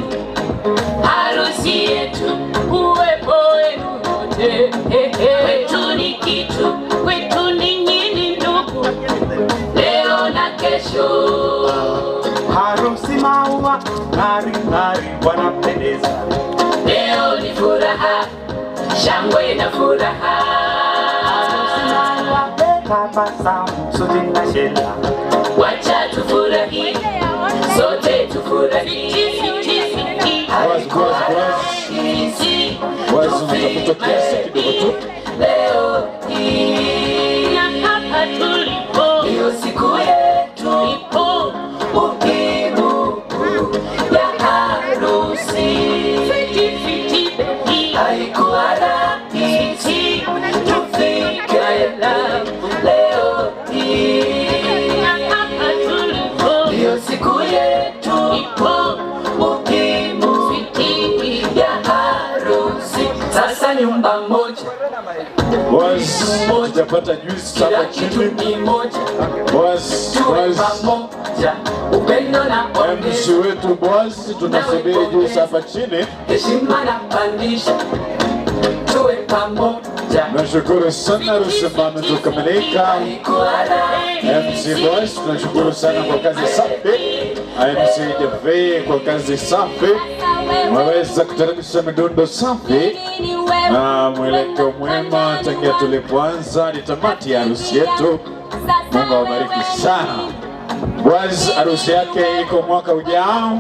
Harusi yetu uwepo wenu wote, kwetu ni kitu, kwetu ninyi ni ndugu, leo na kesho. Harusi maua ng'ari ng'ari wanapendeza, leo ni furaha, shangwe na furaha. Harusi maua tabasamu, suti na shela, wacha tufurahi, sote tufurahi. Wazi unatafuta kiasi kidogo tu. Leo hii na hapa tulipo ndio siku yetu, ipo muhimu ya harusi. Haikuwa rahisi tufike leo hii na hapa tulipo ndio siku yetu, ipo muhimu ya harusi. Sasa nyumba moja Boys, tujapata juice hapa chini. Boys, boys, upendo na MC wetu boys, tunasubiri juice hapa chini. Heshima na pandisha, tuwe pamoja. Nashukuru sana harusi ambayo imetukamilika. MC Boys, tunashukuru sana kwa kazi safi. MC Jaffe kwa kazi safi. Mweweza kuteremsha midundo safi na mwelekeo mwema tangia tulipoanza hadi tamati ya harusi yetu. Mungu awabariki sana. Boys, harusi yake iko mwaka ujao,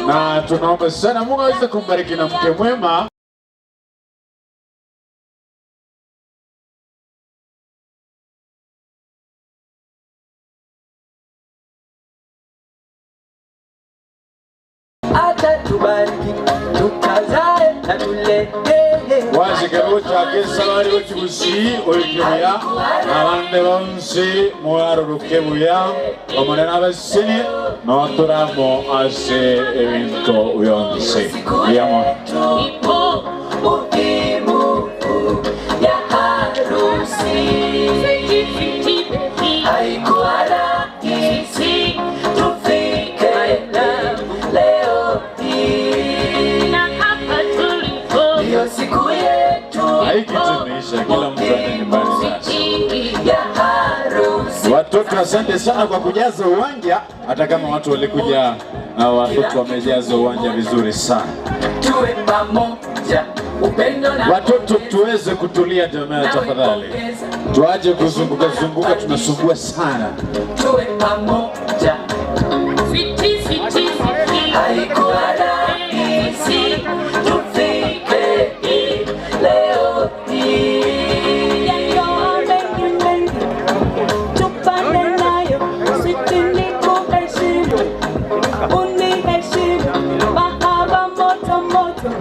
na tunaomba sana Mungu aweze kumbariki na mke mwema. Atatubariki tukazae na tulee. Wazigaruta kesabari wekibusi oikibuya abande bonsi mwaruruke buya omonena abasini noturamo ase ebinto byonsi biyamo. Ipo muhimu ya harusi. Haikuwa rahisi tufike leo hii na hapa tulipo ndio siku yetu, Haikitumeisha, kila mtu aende nyumbani sasa. ya harusi. Watoto asante sana kwa kujaza uwanja, hata kama watu walikuja na watoto wamejaza uwanja vizuri sana. Tuwe pamoja, upendo na Watoto tuweze kutulia jamani, tafadhali. Tuache kuzunguka zunguka, tunasumbua sana. tuwe pamoja. Haikuwa rahisi tufike leo hii. Tupande nayo, switi nikuheshimu, uniheshimu, mahaba moto moto,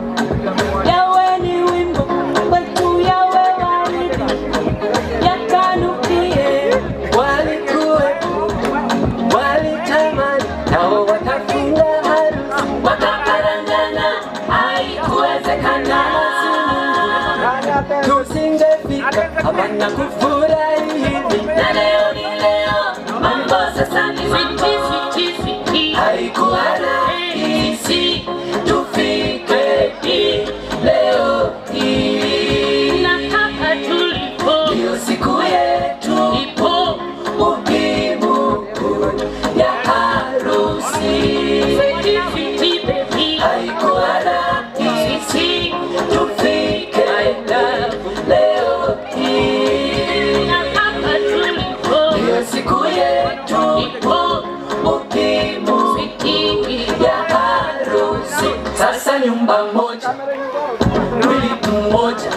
yawe ni wimbo kwetu, yawe waridi yakanukie. Walikuwepo, walitamani, nao watafunga harusi, wakaparangana, haikuwezekana. Tusingefika hapa na kufurahi hivi, Na leo ni leo, mambo sasa ni mambo. Haikuwa rahisi tufike hii leo hii, na hapa tulipo ndio siku yetu, ipo muhimu ya harusi. Haikuwa rahisi tufike leo hii, na hapa tulipo ndio siku yetu, ipo muhimu ya harusi. Sasa nyumba moja, mwili mmoja,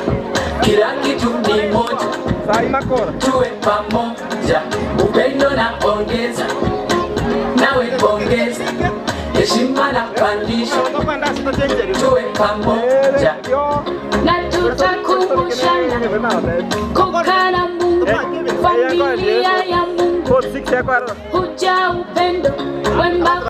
kila kitu ni moja, tuwe pamoja, upendo na ongeza, Nawe pongeza, heshima na pandisha, tuwe pamoja na tutakumbushana kukaa na Mungu, familia ya Mungu, huja upendo wema.